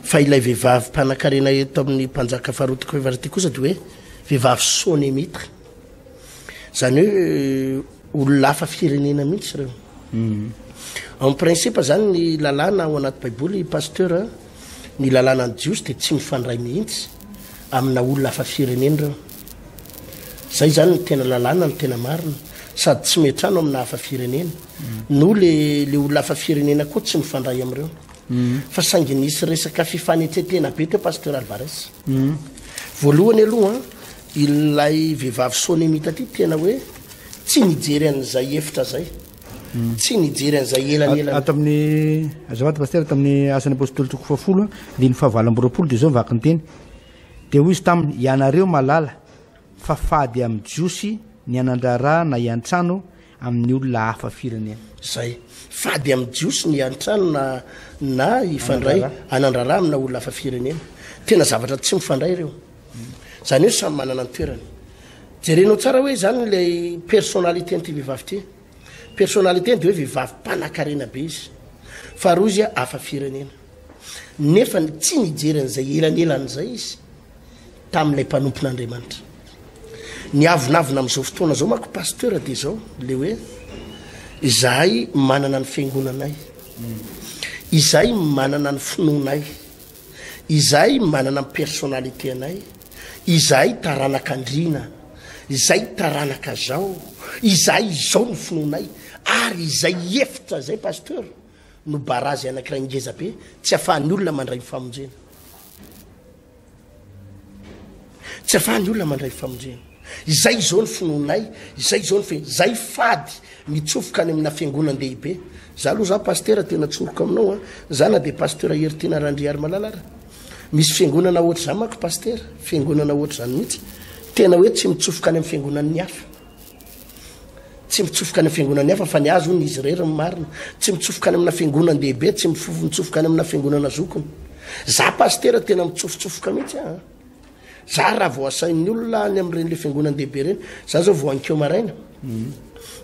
Fa ilay vehivavy mpanankarena eto amin'ny mpanjaka faharoa toko fahaefatra ity kosa dia hoe Vehivavy sonemita. Zany hoe olona hafa firenena mihitsy ireo. En principe zany ny lalàna ao anaty baiboly pasteur ny lalàna ny jiosy dia tsy mifandray mihitsy amina olona hafa firenena ireo. Zay zany ny tena lalàna ny tena marina. Sady tsy miantrano amina hafa firenena. No le le olona hafa firenena koa tsy mifandray amin'ireo. Fa saingy nisy resaka fifanetretena be teo pasteur Alvarez. Voalohany aloha an, ilay vehivavy sonemita ity tena hoe tsy nijery an'izay efitra zay. Tsy nijery an'izay elanelana. Ato amin'ny, azafady Pasitera, ato amin'ny Asan'ny Apostoly toko fahafolo, andininy fahavalo amby 20 dia izao ny vakin-teny. Dia hoy izy taminy, Ianareo mahalala fa fady amin'ny Jiosy ny hanan-draharaha na hiantrano amin'ny olona hafa firenena. Izay. Fady amin'ny Jiosy ny hiantrano na na hifandray, hanan-draharaha amina olona hafa firenena. Tena zavatra tsy mifandray ireo. Izany hoe samy manana ny toerany. Jerenao tsara hoe izany ilay personnalité-n'ity vehivavy ity. Personnalité-ny dia hoe vehivavy mpanankarena be izy. Faharoa izy hafa firenena. Nefa tsy nijery an'izay elanelana izay izy. tamin'ilay mpanompon'Andriamanitra. Ny avonavona amin'izao fotoana izao manko pasteur dia izao, le hoe izahay manana ny fiangonanay, izahay manana ny finoanay, izahay manana ny personnalité anay, izahay taranak'andriana, izay taranaka zao, izahay izao ny finoanay, ary izay efitra izay pasteur no barazy anankiray ngeza be tsy afahan'ny olona mandray ny famonjena. Tsy afahan'ny olona mandray famonjena. Izay izao ny finoanay, izay izao ny fe, izay fady mitsofoka any amina fiangonan-dehibe. Za aloha za pasitera tena tsoriko aminao an, za na dia pasteur Heritiana Randriarimalala ara, misy fiangonana ohatr'izany manko pasitera, fiangonana ohatr'izany mihitsy, tena hoe tsy mitsofoka any amin'ny fiangonan'ny hafa. Tsy mitsofoka any amin'ny fiangonan'ny hafa fa ny azy hono izy irery ny marina. Tsy mitsofoka any amina fiangonan-dehibe, tsy mitsofoka any amina fiangonana zokiny. Za pasitera tena mitsofotsofoka mihitsy aho. Za raha vao asain'ny olona any amin'ireny le fiangonan-dehibe ireny, za zao vao ankeo maraina.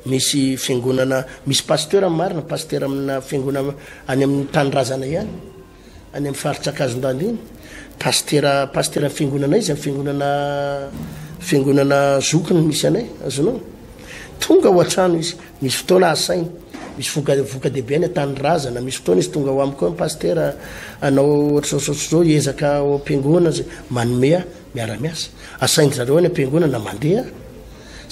Misy fiangonana, misy pasitera marina, pasitera amina fiangonana any amin'ny tanindrazana ihany. any amin'ny faritra Ankazondandy iny, pasitera pasiteran'ny fiangonanay izy, amin'ny fiangonana fiangonana zokiny misy anay, azonao? Tonga ao an-trano izy, misy fotoana asainy, misy voka voka-dehibe any an-tanindrazana, misy fotoana izy tonga ao amiko ao, pasitera hanao ohatr'izao sy ohatr'izao, hiezaka ao am-piangonana izy, manome ahy, miara-miasa. Asain-dry zareo any am-piangonana, mandeha aho.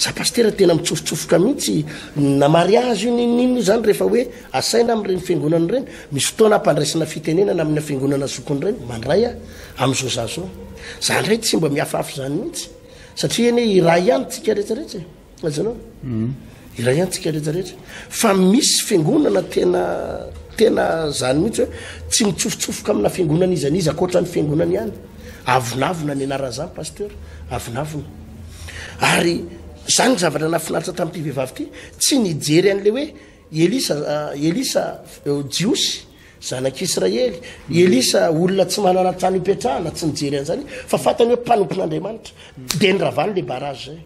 Za pasitera tena mitsofotsofoka mihitsy na mariage io n'inon'inona io zany rehefa hoe asaina amin'ireny fiangonana ireny, misy fotoana ampandraisana fitenenana amina fiangonana zokiny ireny, mandray aho amin'izao za zao. Za ndray tsy mba mihafahafy zany mihitsy satria anie iray ihany tsika rehetra rehetra e, azonao? Iray ihany tsika rehetra rehetra. Fa misy fiangonana tena tena zany mihitsy hoe tsy mitsofotsofoka amina fiangonana iza n'iza ankoatra ny fiangonany ihany. Avonavona ny anaran'izany pasteur, avonavona. Ary zany ny zavatra nahafinaritra tamin'ity vehivavy ity, tsy nijery an'ilay hoe Elisa, Elisa Jiosy, zanak'Israely, Elisa olona tsy manana trano ipetrahana, tsy nijery an'izany, fa fantany hoe mpanompon'Andriamanitra. Dia niravany le barrage zay.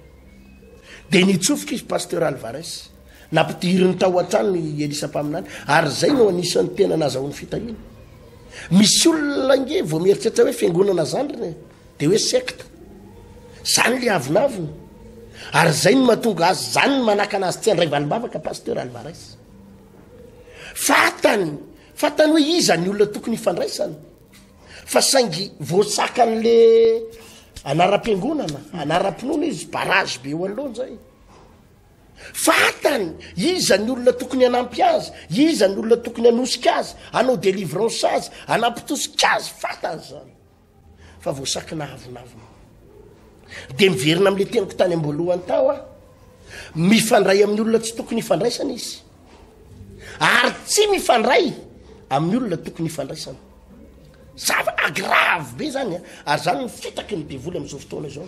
Dia nitsofoka izy pasteur Alvarez. Nampidiriny tao an-tranony i Elisa mpaminany, ary izay no anisan'ny tena nazahoany fitahiana. Misy olona ange vao mieritreritra hoe fiangonana zandriny e, de hoe secte. Zany le avonavona. Ary zay no mahatonga azy, zany no manakana azy tsy handray valim-bavaka Pasteur Alvarez. Fantany, fantany hoe iza ny olona tokony hifandraisana. Fa saingy voasakan'le anaram-piangonana, anaram-pinoana izy, barrage be eo anoloany zay. Fantany iza ny olona tokony hanampy azy, iza ny olona tokony hanosika azy, hanao délivrance azy, hanampitosika azy, fantany zany. Fa voasakina avonavona. Dia miverina amin'ilay teniko tany am-boalohany tao aho. Mifandray amin'ny olona tsy tokony hifandraisana izy. Ary tsy mifandray amin'ny olona tokony hifandraisana. Zava grave be zany a, ary zany ny fitaky ny devoly amin'izao fotoana izao.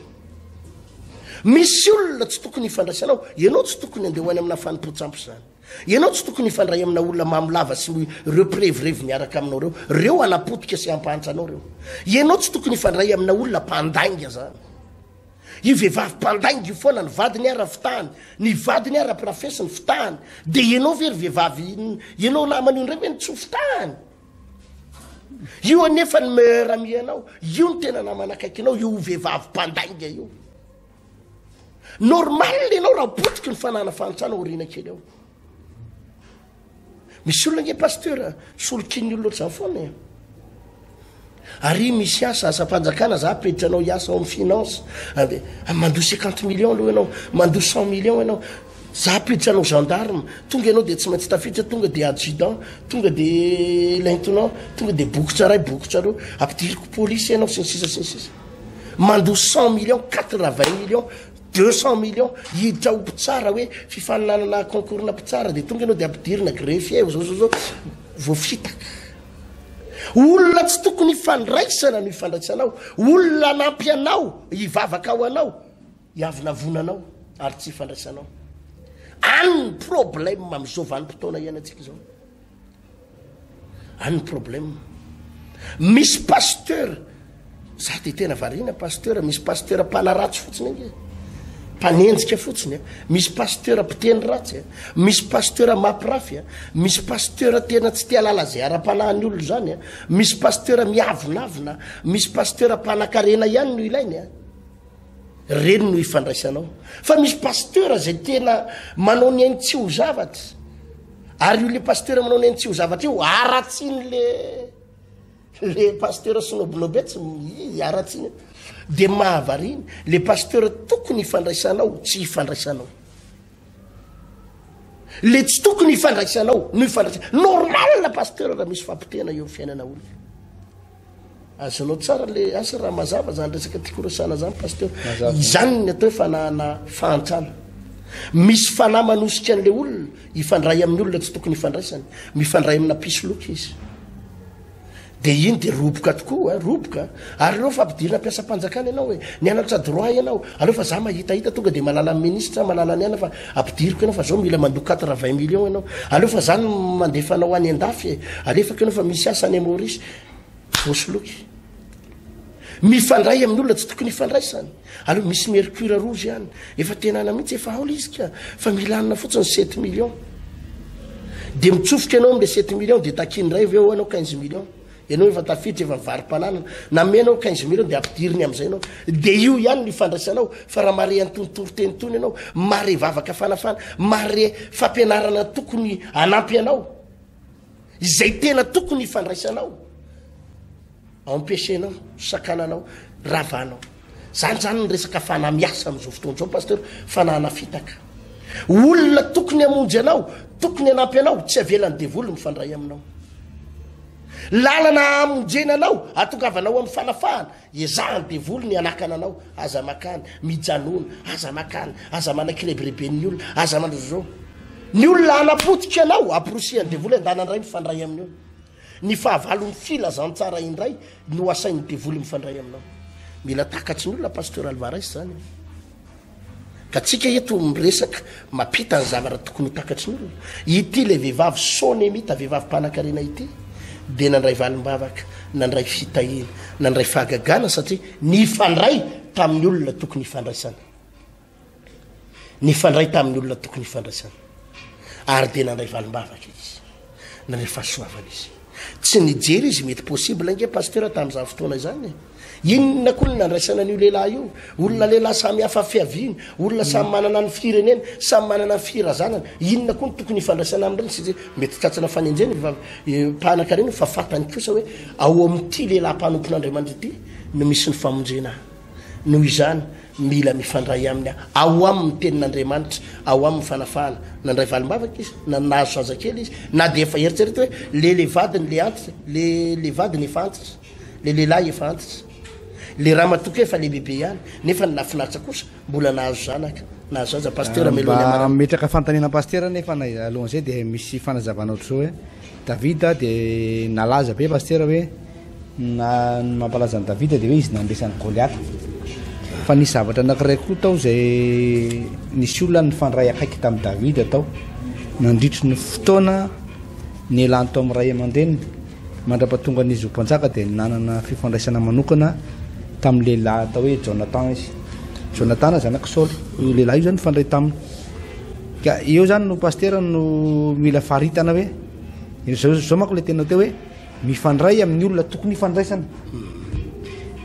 Misy olona tsy tokony hifandraisanao, ianao tsy tokony andeha ho any amina fanompoan-tsampy zany. Ianao tsy tokony hifandray amina olona mamo lava sy ireo mpirevirevy miaraka aminao ireo, ireo hanapotika sy hampahantra anao ireo. Ianao tsy tokony hifandray amina olona mpandainga zany. Io vehivavy mpandainga io foana, ny vadiny ara fitahany, ny vadiny ara mpirafesiny fitahany. Dia ianao ve ry vehivavy, ianao namany io indray ve no tsy ho fitahany? Io anefa ny meilleur ami anao, io no tena namana akaikinao, io vehivavy mpandainga io. Normal ianao raha potiky ny fanana fahantrana aoriana kely ao. Misy olona nge pasteur solokin'ny olona ohatr'izany foana e. Ary misy asa, asam-panjakana za apeditra anao hiasa ao amin'ny finance. Mandoa 50 millions aloha ianao, mandoa 100 millions ianao. Za ampiditra anao gendarme, tonga ianao dia tsy maintsy tafiditra, tonga dia adjudant, tonga dia lieutenant, tonga dia bokotra iray, bokotra roa, ampidiriko polisy ianao sy ny sisa sy ny sisa. Mandoa 100 millions, 80 millions, 200 millions, hiditra ho mpitsara hoe fifaninanana concours-na mpitsara dia tonga ianao dia ampidirina greffier, zao zao zao, voafitaka. Olona tsy tokony hifandraisana no hifandraisanao, olona hanampy anao, hivavaka ho anao. Hiavonavonanao ary tsy hifandraisanao. Any ny problème amin'izao vanim-potoana iainantsika izao. Any ny problème. Misy pasteur, za dia tena variana pasteur, misy pasteur mpanaratsy fotsiny ange. Mpanenjika fotsiny a. Misy pasteur mpiteny ratsy a. Misy pasteur mampirafy a. Misy pasteur tena tsy te halala izay ara-panahin'ny olona izany a. Misy pasteur miavonavona. Misy pasteur mpanakarena ihany no ilainy a. Reny no ifandraisanao. Fa misy pasteur zay tena manao ny ainy tsy ho zavatra. Ary io le pasteur manao ny ainy tsy ho zavatra io, haratsiny le le pasteur snobnobetsy, haratsiny. De mahavariana, le pasteur tokony ifandraisanao, tsy ifandraisanao. Le tsy tokony ifandraisanao no ifandraisanao. Normal pasteur raha misy fampotehana eo amin'ny fiainana olona. Azonao tsara le asa raha mazava zany resaka tiako resahana zany pasteur. Izany ny atao hoe fanahana fahantrana. Misy fanahy manosika an'le olona hifandray amin'ny olona tsy tokony hifandraisany. Mifandray amina mpisoloky izy. De iny de roboka tokoa, eh, roboka. Ary ireo fampidirina mpiasam-panjakana ianao e, nianatra droit ianao, aleo fa za mahitahita tonga de malala ny ministre, malala ny ana fa ampidiriko ianao fa zao mila mandoa quatre vingt millions ianao. Aleo fa za no mandefa anao any an-dafy e, alefako ianao fa misy asa any Maurice. Voasoloky. Mifandray amin'ny olona tsy tokony hifandraisany. Aleo misy mercure rouge any. Efa tena ana mihitsy, efa haola izy ka. Fa mila anina fotsiny sept millions. Dia mitsofoka ianao amin'ilay sept millions, dia takiany indray avy eo anao quinze millions. Ianao efa tafiditra, efa mivaro-pananana. Namena ao quinze millions, dia ampidiriny amin'izay ianao. Dia io ihany no ifandraisanao. Fa raha mahare an'itony toriteny itony ianao, mahare vavaka fanafana, mahare fampianarana tokony hanampy anao, Izay tena tokony hifandraisanao, empêcher-nao, sakananao, ravanao. Zany zany ny resaka fanahy miasa amin'izao fotoana izao pasteur, fanahana fitaka. Olona tokony hamonjy anao, tokony hanampy anao, tsy avelan'ny devoly mifandray aminao. Lalana hamonjena anao, hatongavanao amin'ny fanafahana, Ezahan'ny devoly ny hanakana anao, aza makany, mijanona, aza makany, aza manaiky rebireben'ny olona, aza manao zao. Ny olona hanapotika anao, amporisihan'ny devoly andana indray mifandray amin'io. Ny fahavalon'ny filazantsara indray no asain'ny devoly mifandray aminao. Mila takatry ny olona Pasteur Alvarez zany. Ka tsika eto miresaka mampita ny zavatra tokony ho takatry ny olona. Ity le vehivavy Sonemita, vehivavy mpanankarena ity, dia nandray valim-bavaka, nandray fitahiana, nandray fahagagana satria nifandray tamin'ny olona tokony hifandraisana. Nifandray tamin'ny olona tokony hifandraisana. Ary dia nandray valim-bavaka izy. Nandray fahasoavana izy. Tsy nijery izy mety possible ange pasteur tamin'izany fotoana izany e. Inona koa ny nandraisana an'io lehilahy io? Olona lehilahy samy hafa fiaviana, olona samy manana ny firenena, samy manana ny firazanana. Inona koa no tokony hifandraisana amin'ireny? Satria mety tratrana fanenjehana io vehivavy mpanan-karena io fa fantany kosa hoe ao amin'ity lehilahy mpanompon'Andriamanitra ity no misy ny famonjena ahy. Noho izany, mila mifandray aminy aho. Ao aminy ny tenin'Andriamanitra, ao aminy ny fanafahana. Nandray valim-bavaka izy, na nahazo zazakely izy, na dia efa eritrereto hoe le le vadiny le antitra, le le vadiny efa antitra, le lehilahy efa antitra, le ramatoa koa efa lehibebe ihany, nefa ny nahafinaritra kosa mbola nahazo zanaka, nahazo zaza. Pasitera Melony Mba Amarana. metraka fanontaniana pasitera nefa na alohan'izay dia misy fanazavana ohatr'izao hoe Davida dia nalaza be pasitera hoe Na ny mampalaza an'i Davida dia hoe izy nandresy an'i Goliata. Fa nisy zavatra anankiray koa tao izay nisy olona nifandray akaiky tamin'i Davida tao nandritry ny fotoana nialany tao amin'ny ray aman-dreniny mandra-pahatongan'izy ho mpanjaka dia nanana fifandraisana manokana tamin'ny lehilahy atao hoe Jonathan izy. Jonathan zanak'i Saoly. Io lehilahy io zany nifandray taminy. Ka eo zany no pasitera no mila faritana hoe izao izao manko ilay tena teo hoe Mifandray amin'ny olona tokony hifandraisana.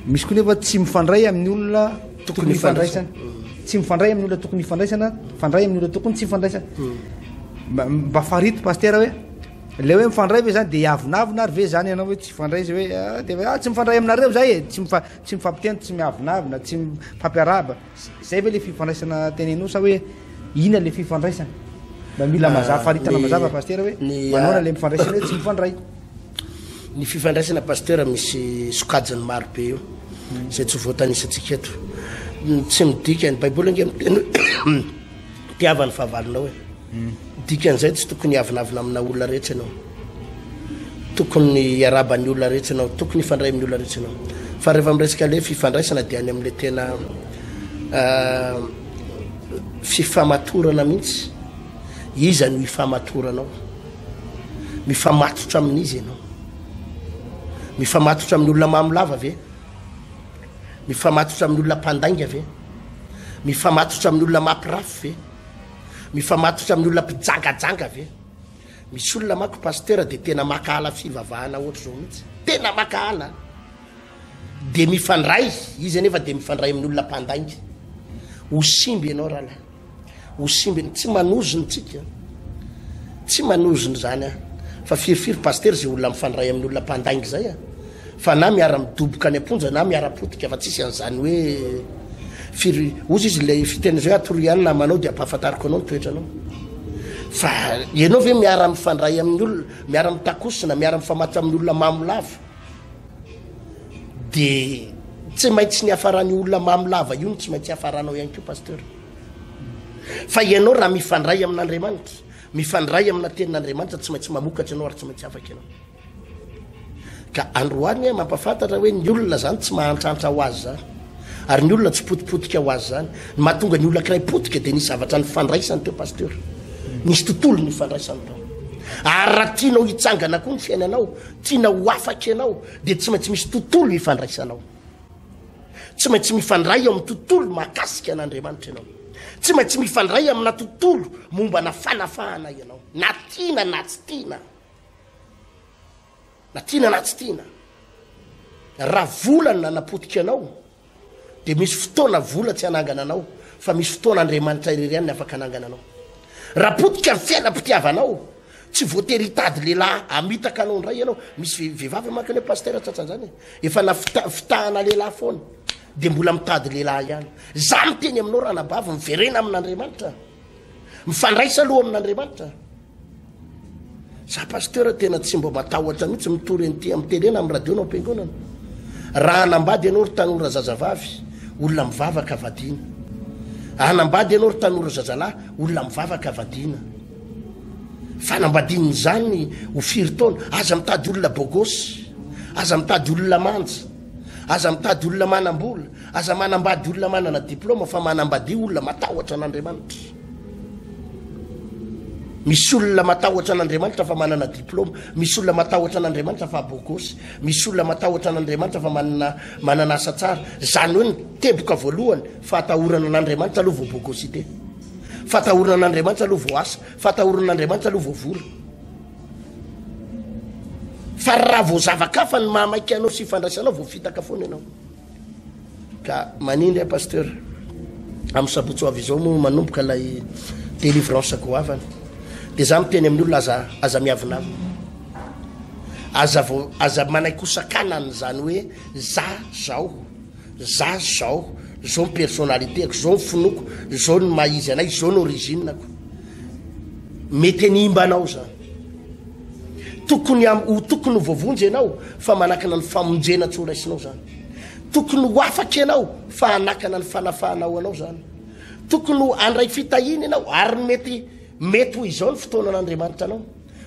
Misy koa nefa tsy mifandray amin'ny olona tokony hifandraisana. Tsy mifandray amin'ny olona tokony hifandraisana, mifandray amin'ny olona tokony tsy hifandraisana. Mba farito pasitera hoe le hoe mifandray ve zany de hiavonavona ary ve zany ianao hoe tsy hifandray zay hoe ah, de ah, tsy mifandray aminareo zay e, tsy mifa tsy mifampiteny, tsy miavonavona, tsy mifampiarahaba. Zay ve le fifandraisana teneninao sa hoe inona le fifandraisana? Mba mila mazava, faritana mazava pasitera hoe manaona le mifandraisana hoe tsy mifandray. Ny fifandraisana pasitera misy sokajiny maro be io izay tsy voatanisantsika eto. Tsy midika ny baiboly ange miteny hoe tiava ny fahavalonao e. Dikan'izay tsy tokony hiavonavona amina olona rehetra ianao. Tokony hiarahaba ny olona rehetra ianao, tokony hifandray amin'ny olona rehetra ianao. Fa rehefa miresaka le fifandraisana dia any amin'le tena fifamatorana mihitsy. Iza no hifamatoranao? Mifamatotra amin'iza ianao? Mifamatotra amin'ny olona mamo lava ve? Mifamatotra amin'ny olona mpandainga ve? Mifamatotra amin'ny olona mampirafy ve? Mifamatotra amin'ny olona mpijangajanga ve? Misy olona manko pasitera dia tena makahala fivavahana ohatr'izao mihitsy. Tena makahala. Dia mifandray, izy anefa dia mifandray amin'ny olona mpandainga. Ho simba ianao rahalahy. Ho simba, tsy manozona tsika. Tsy manozona izany aho. Fa firifiry pasitera izay olona mifandray amin'ny olona mpandainga izay a. Fa na miara midoboka any am-ponja na miara potika fa tsisy an'izany hoe firy ozy izy ilay fiteny izay hoe atoroy ihany namanao dia ampahafantariko anao ny toetranao. Fa ianao ve miara mifandray amin'ny olona, miara mitakosina, miara mifamatotra amin'ny olona mamo lava? Dia tsy maintsy ny hafaran'io olona mamo lava io no tsy maintsy hafaranao ihany koa pasteur. Fa ianao raha mifandray amin'Andriamanitra, mifandray amina tenin'Andriamanitra tsy maintsy mamokatra ianao ary tsy maintsy afaka ianao. Ka androany aho mampafantatra hoe ny olona zany tsy mahantrantra ho azy zany. Ary ny olona tsy potipotika ho azy zany. Ny mahatonga ny olona kiray potika dia nisy zavatra nifandraisany teo pasteur. Nisy tontolo nifandraisany tao. Ary raha tianao hitsangana koa ny fiainanao, tianao ho afaka ianao, dia tsy maintsy misy tontolo ifandraisanao. Tsy maintsy mifandray ao amin'ny tontolo mahakasika an'Andriamanitra ianao. Tsy maintsy mifandray amina tontolo mombana fanafahana ianao. Na tiana na tsy tiana. Na tiana na tsy tiana. Raha vola no nanapotika anao, dia misy fotoana vola tsy hanangana anao, fa misy fotoana Andriamanitra irery ihany ny afaka hanangana anao. Raha potika ny fiainam-pitiavanao, tsy voatery hitady lehilahy hamitaka anao indray ianao. Misy vehivavy manko anie pasitera tratran'izany e. Efa nafitahana lehilahy foana, dia mbola mitady lehilahy ihany. Za miteny aminao ranabavy, miverena amin'Andriamanitra. Mifandraisa aloha amin'Andriamanitra. Za pasteur tena tsy mba matahotra mihitsy mitory an'ity amin'ny télé na amin'ny radio na am-piangonana. Raha hanambady ianao ry tanora zazavavy, olona mivavaka vadiana. Hanambady ianao ry tanora zazalahy, olona mivavaka vadiana. Fanambadian'izany ho firy taona? Aza mitady olona bogosy, aza mitady olona manja, aza mitady olona manam-bola, aza manambady olona manana diplôma fa manambadia olona matahotra an'Andriamanitra. Misy olona matahotra an'Andriamanitra fa manana diploma, misy olona matahotra an'Andriamanitra fa bogosy, misy olona matahotra an'Andriamanitra fa manana manana asa tsara. Zany hoe ny teboka voalohany, fahatahorana an'Andriamanitra aloha vao bogosité. Fahatahorana an'Andriamanitra aloha vao asa, fahatahorana an'Andriamanitra aloha vao vola. Fa raha vao zava-kafa ny mahamaika anao sy ifandraisanao, voafitaka foana ianao. Ka manindry aho Pasteur, amin'ny sabotsy ho avy izao moa manomboka ilay délivrance goavana. Dia za miteny amin'ny olona aza aza miavonavona. Aza vao aza manaiky ho sakanana izany hoe za zao, za zao, zao ny personnalité-ko, zao ny finoako, zao ny maha izy anay, zao ny origine-ko. Mety hanimba anao izany. Tokony ho tokony ho voavonjy ianao fa manakana ny famonjena tsy ho raisinao izany. Tokony ho afaka ianao fa hanakana ny fanafahana ho anao izany. Tokony ho handray fitahiana ianao ary mety mety ho izao ny fotoanan'Andriamanitra anao.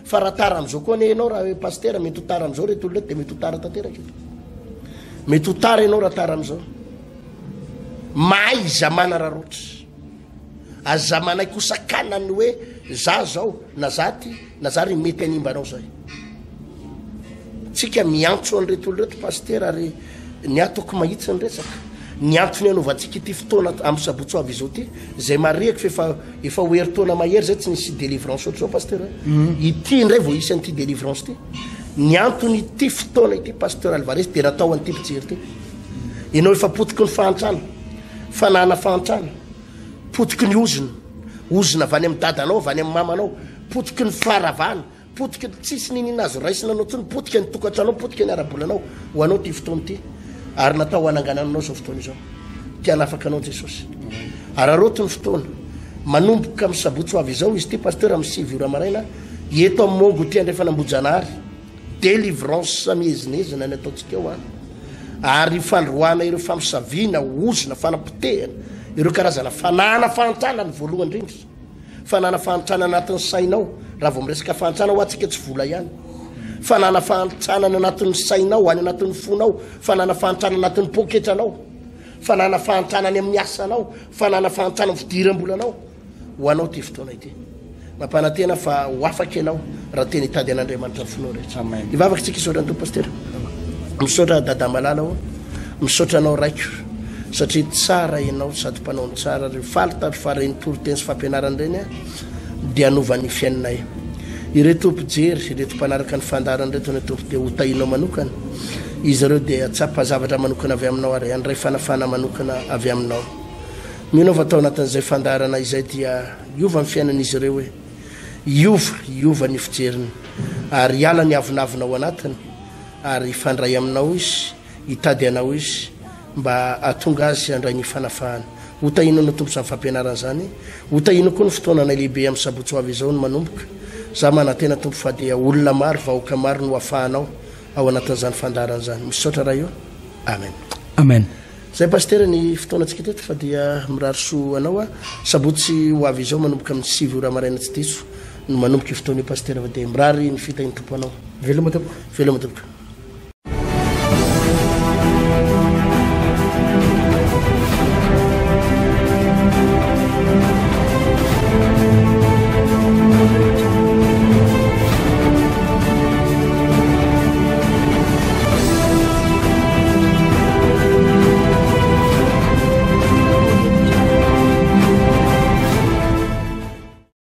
Fa raha tara amin'izao koa anie ianao raha hoe pasitera mety ho tara amin'izao reto olona reto dia mety ho tara tanteraka. Mety ho tara ianao raha tara amin'izao. Mahaiza manararaotra. Aza manaiky ho sakanan'ny hoe za zao na za ty na za ry mety hanimba anao zay. Tsika miantso an'ireto olona ireto pasitera ary ny ahy toko mahitsy ny resaka. Ny antony anaovantsika ity fotoana amin'ny sabotsy ho avy izao ity, izay marihiko fa efa efa ho herintaona mahery zay tsy nisy délivrance ohatr'izao pasitera. Mm. Ity indray vao hisy an'ity délivrance ity. Ny antony ity fotoana ity pasteur Alvarez dia natao an'ity mpijery ity. Ianao efa potiky ny fahantrana. Fanahana fahantrana, potiky ny ozona, ozona avy any amin'ny dadanao, avy any amin'ny mamanao, potiky ny faharavana, potiky ny tsisy niniana azo raisina anao intsony, potika ny tokantranao, potika ny ara-bolanao. Ho anao ity fotoana ity, ary natao hananganana anao izao fotoana izao. Te hanafaka anao Jesosy. Araraoty ny fotoana. Manomboka amin'ny sabotsy ho avy izao izy ity, Pasteur, amin'ny 9 ora maraina, eto amin'ny Mongo ity Andrefan'Ambohijanahary. Délivrance miezinezina ny ataontsika eo an! Ary fandroahana ireo famosaviana, ozona, fanapotehana, ireo karazana fanahana fahantrana ny voalohany indrindra. Fanahana fahantrana anatin'ny sainao, raha vao miresaka fahantrana hoa tsika tsy vola ihany. Fanahana fahantrana any anatin'ny sainao, any anatin'ny fonao, fanahana fahantrana anatin'ny poketranao, fanahana fahantrana any amin'ny asanao, fanahana fahantrana amin'ny fidiram-bolanao. Ho anao ity fotoana ity. Mampanantena fa ho afaka ianao raha tena hitady an'Andriamanitra ny fonao rehetra. Amen. Hivavaka isika hisaotra ny Tompo Pasitera. Misaotra Dada Malala o. Misaotra anao Raiko satria tsara ianao sady mpanao ny tsara ary faly tato fa ireny toriteny sy fampianarana ireny dia hanova ny fiainanay. Ireto mpijery, ireto mpanaraka ny fandaharana ireto ny Tompo dia ho tahinao manokana. Izy ireo dia hahatsapa zavatra manokana avy aminao ary handray fanafahana manokana avy aminao. Mino aho fa tao anatin'izay fandaharana izay dia hiova ny fiainan'izy ireo e! Hiova, hiova ny fijeriny, ary hiala ny avonavona ao anatiny, ary hifandray aminao izy, hitady anao izy, mba hahatonga azy handray ny fanafahana. Ho tahinao ny Tompo izany fampianarana izany. Ho tahinao koa ny fotoananay lehibe amin'ny sabotsy ho avy izao no manomboka. Za manantena Tompo fa dia olona maro, vahoaka maro no hafahanao ao anatin'izany fandaharana izany. Misaotra Ray o. Amen. Amen. Zay Pasitera ny fotoanantsika teto fa dia mirary soa anao a. Sabotsy ho avy izao manomboka amin'ny 9 ora maraina tsy diso no manomboka io fotoana io Pasitera fa dia mirary ny fitahian'ny Tompo anao. Veloma tompoko. Veloma tompoko.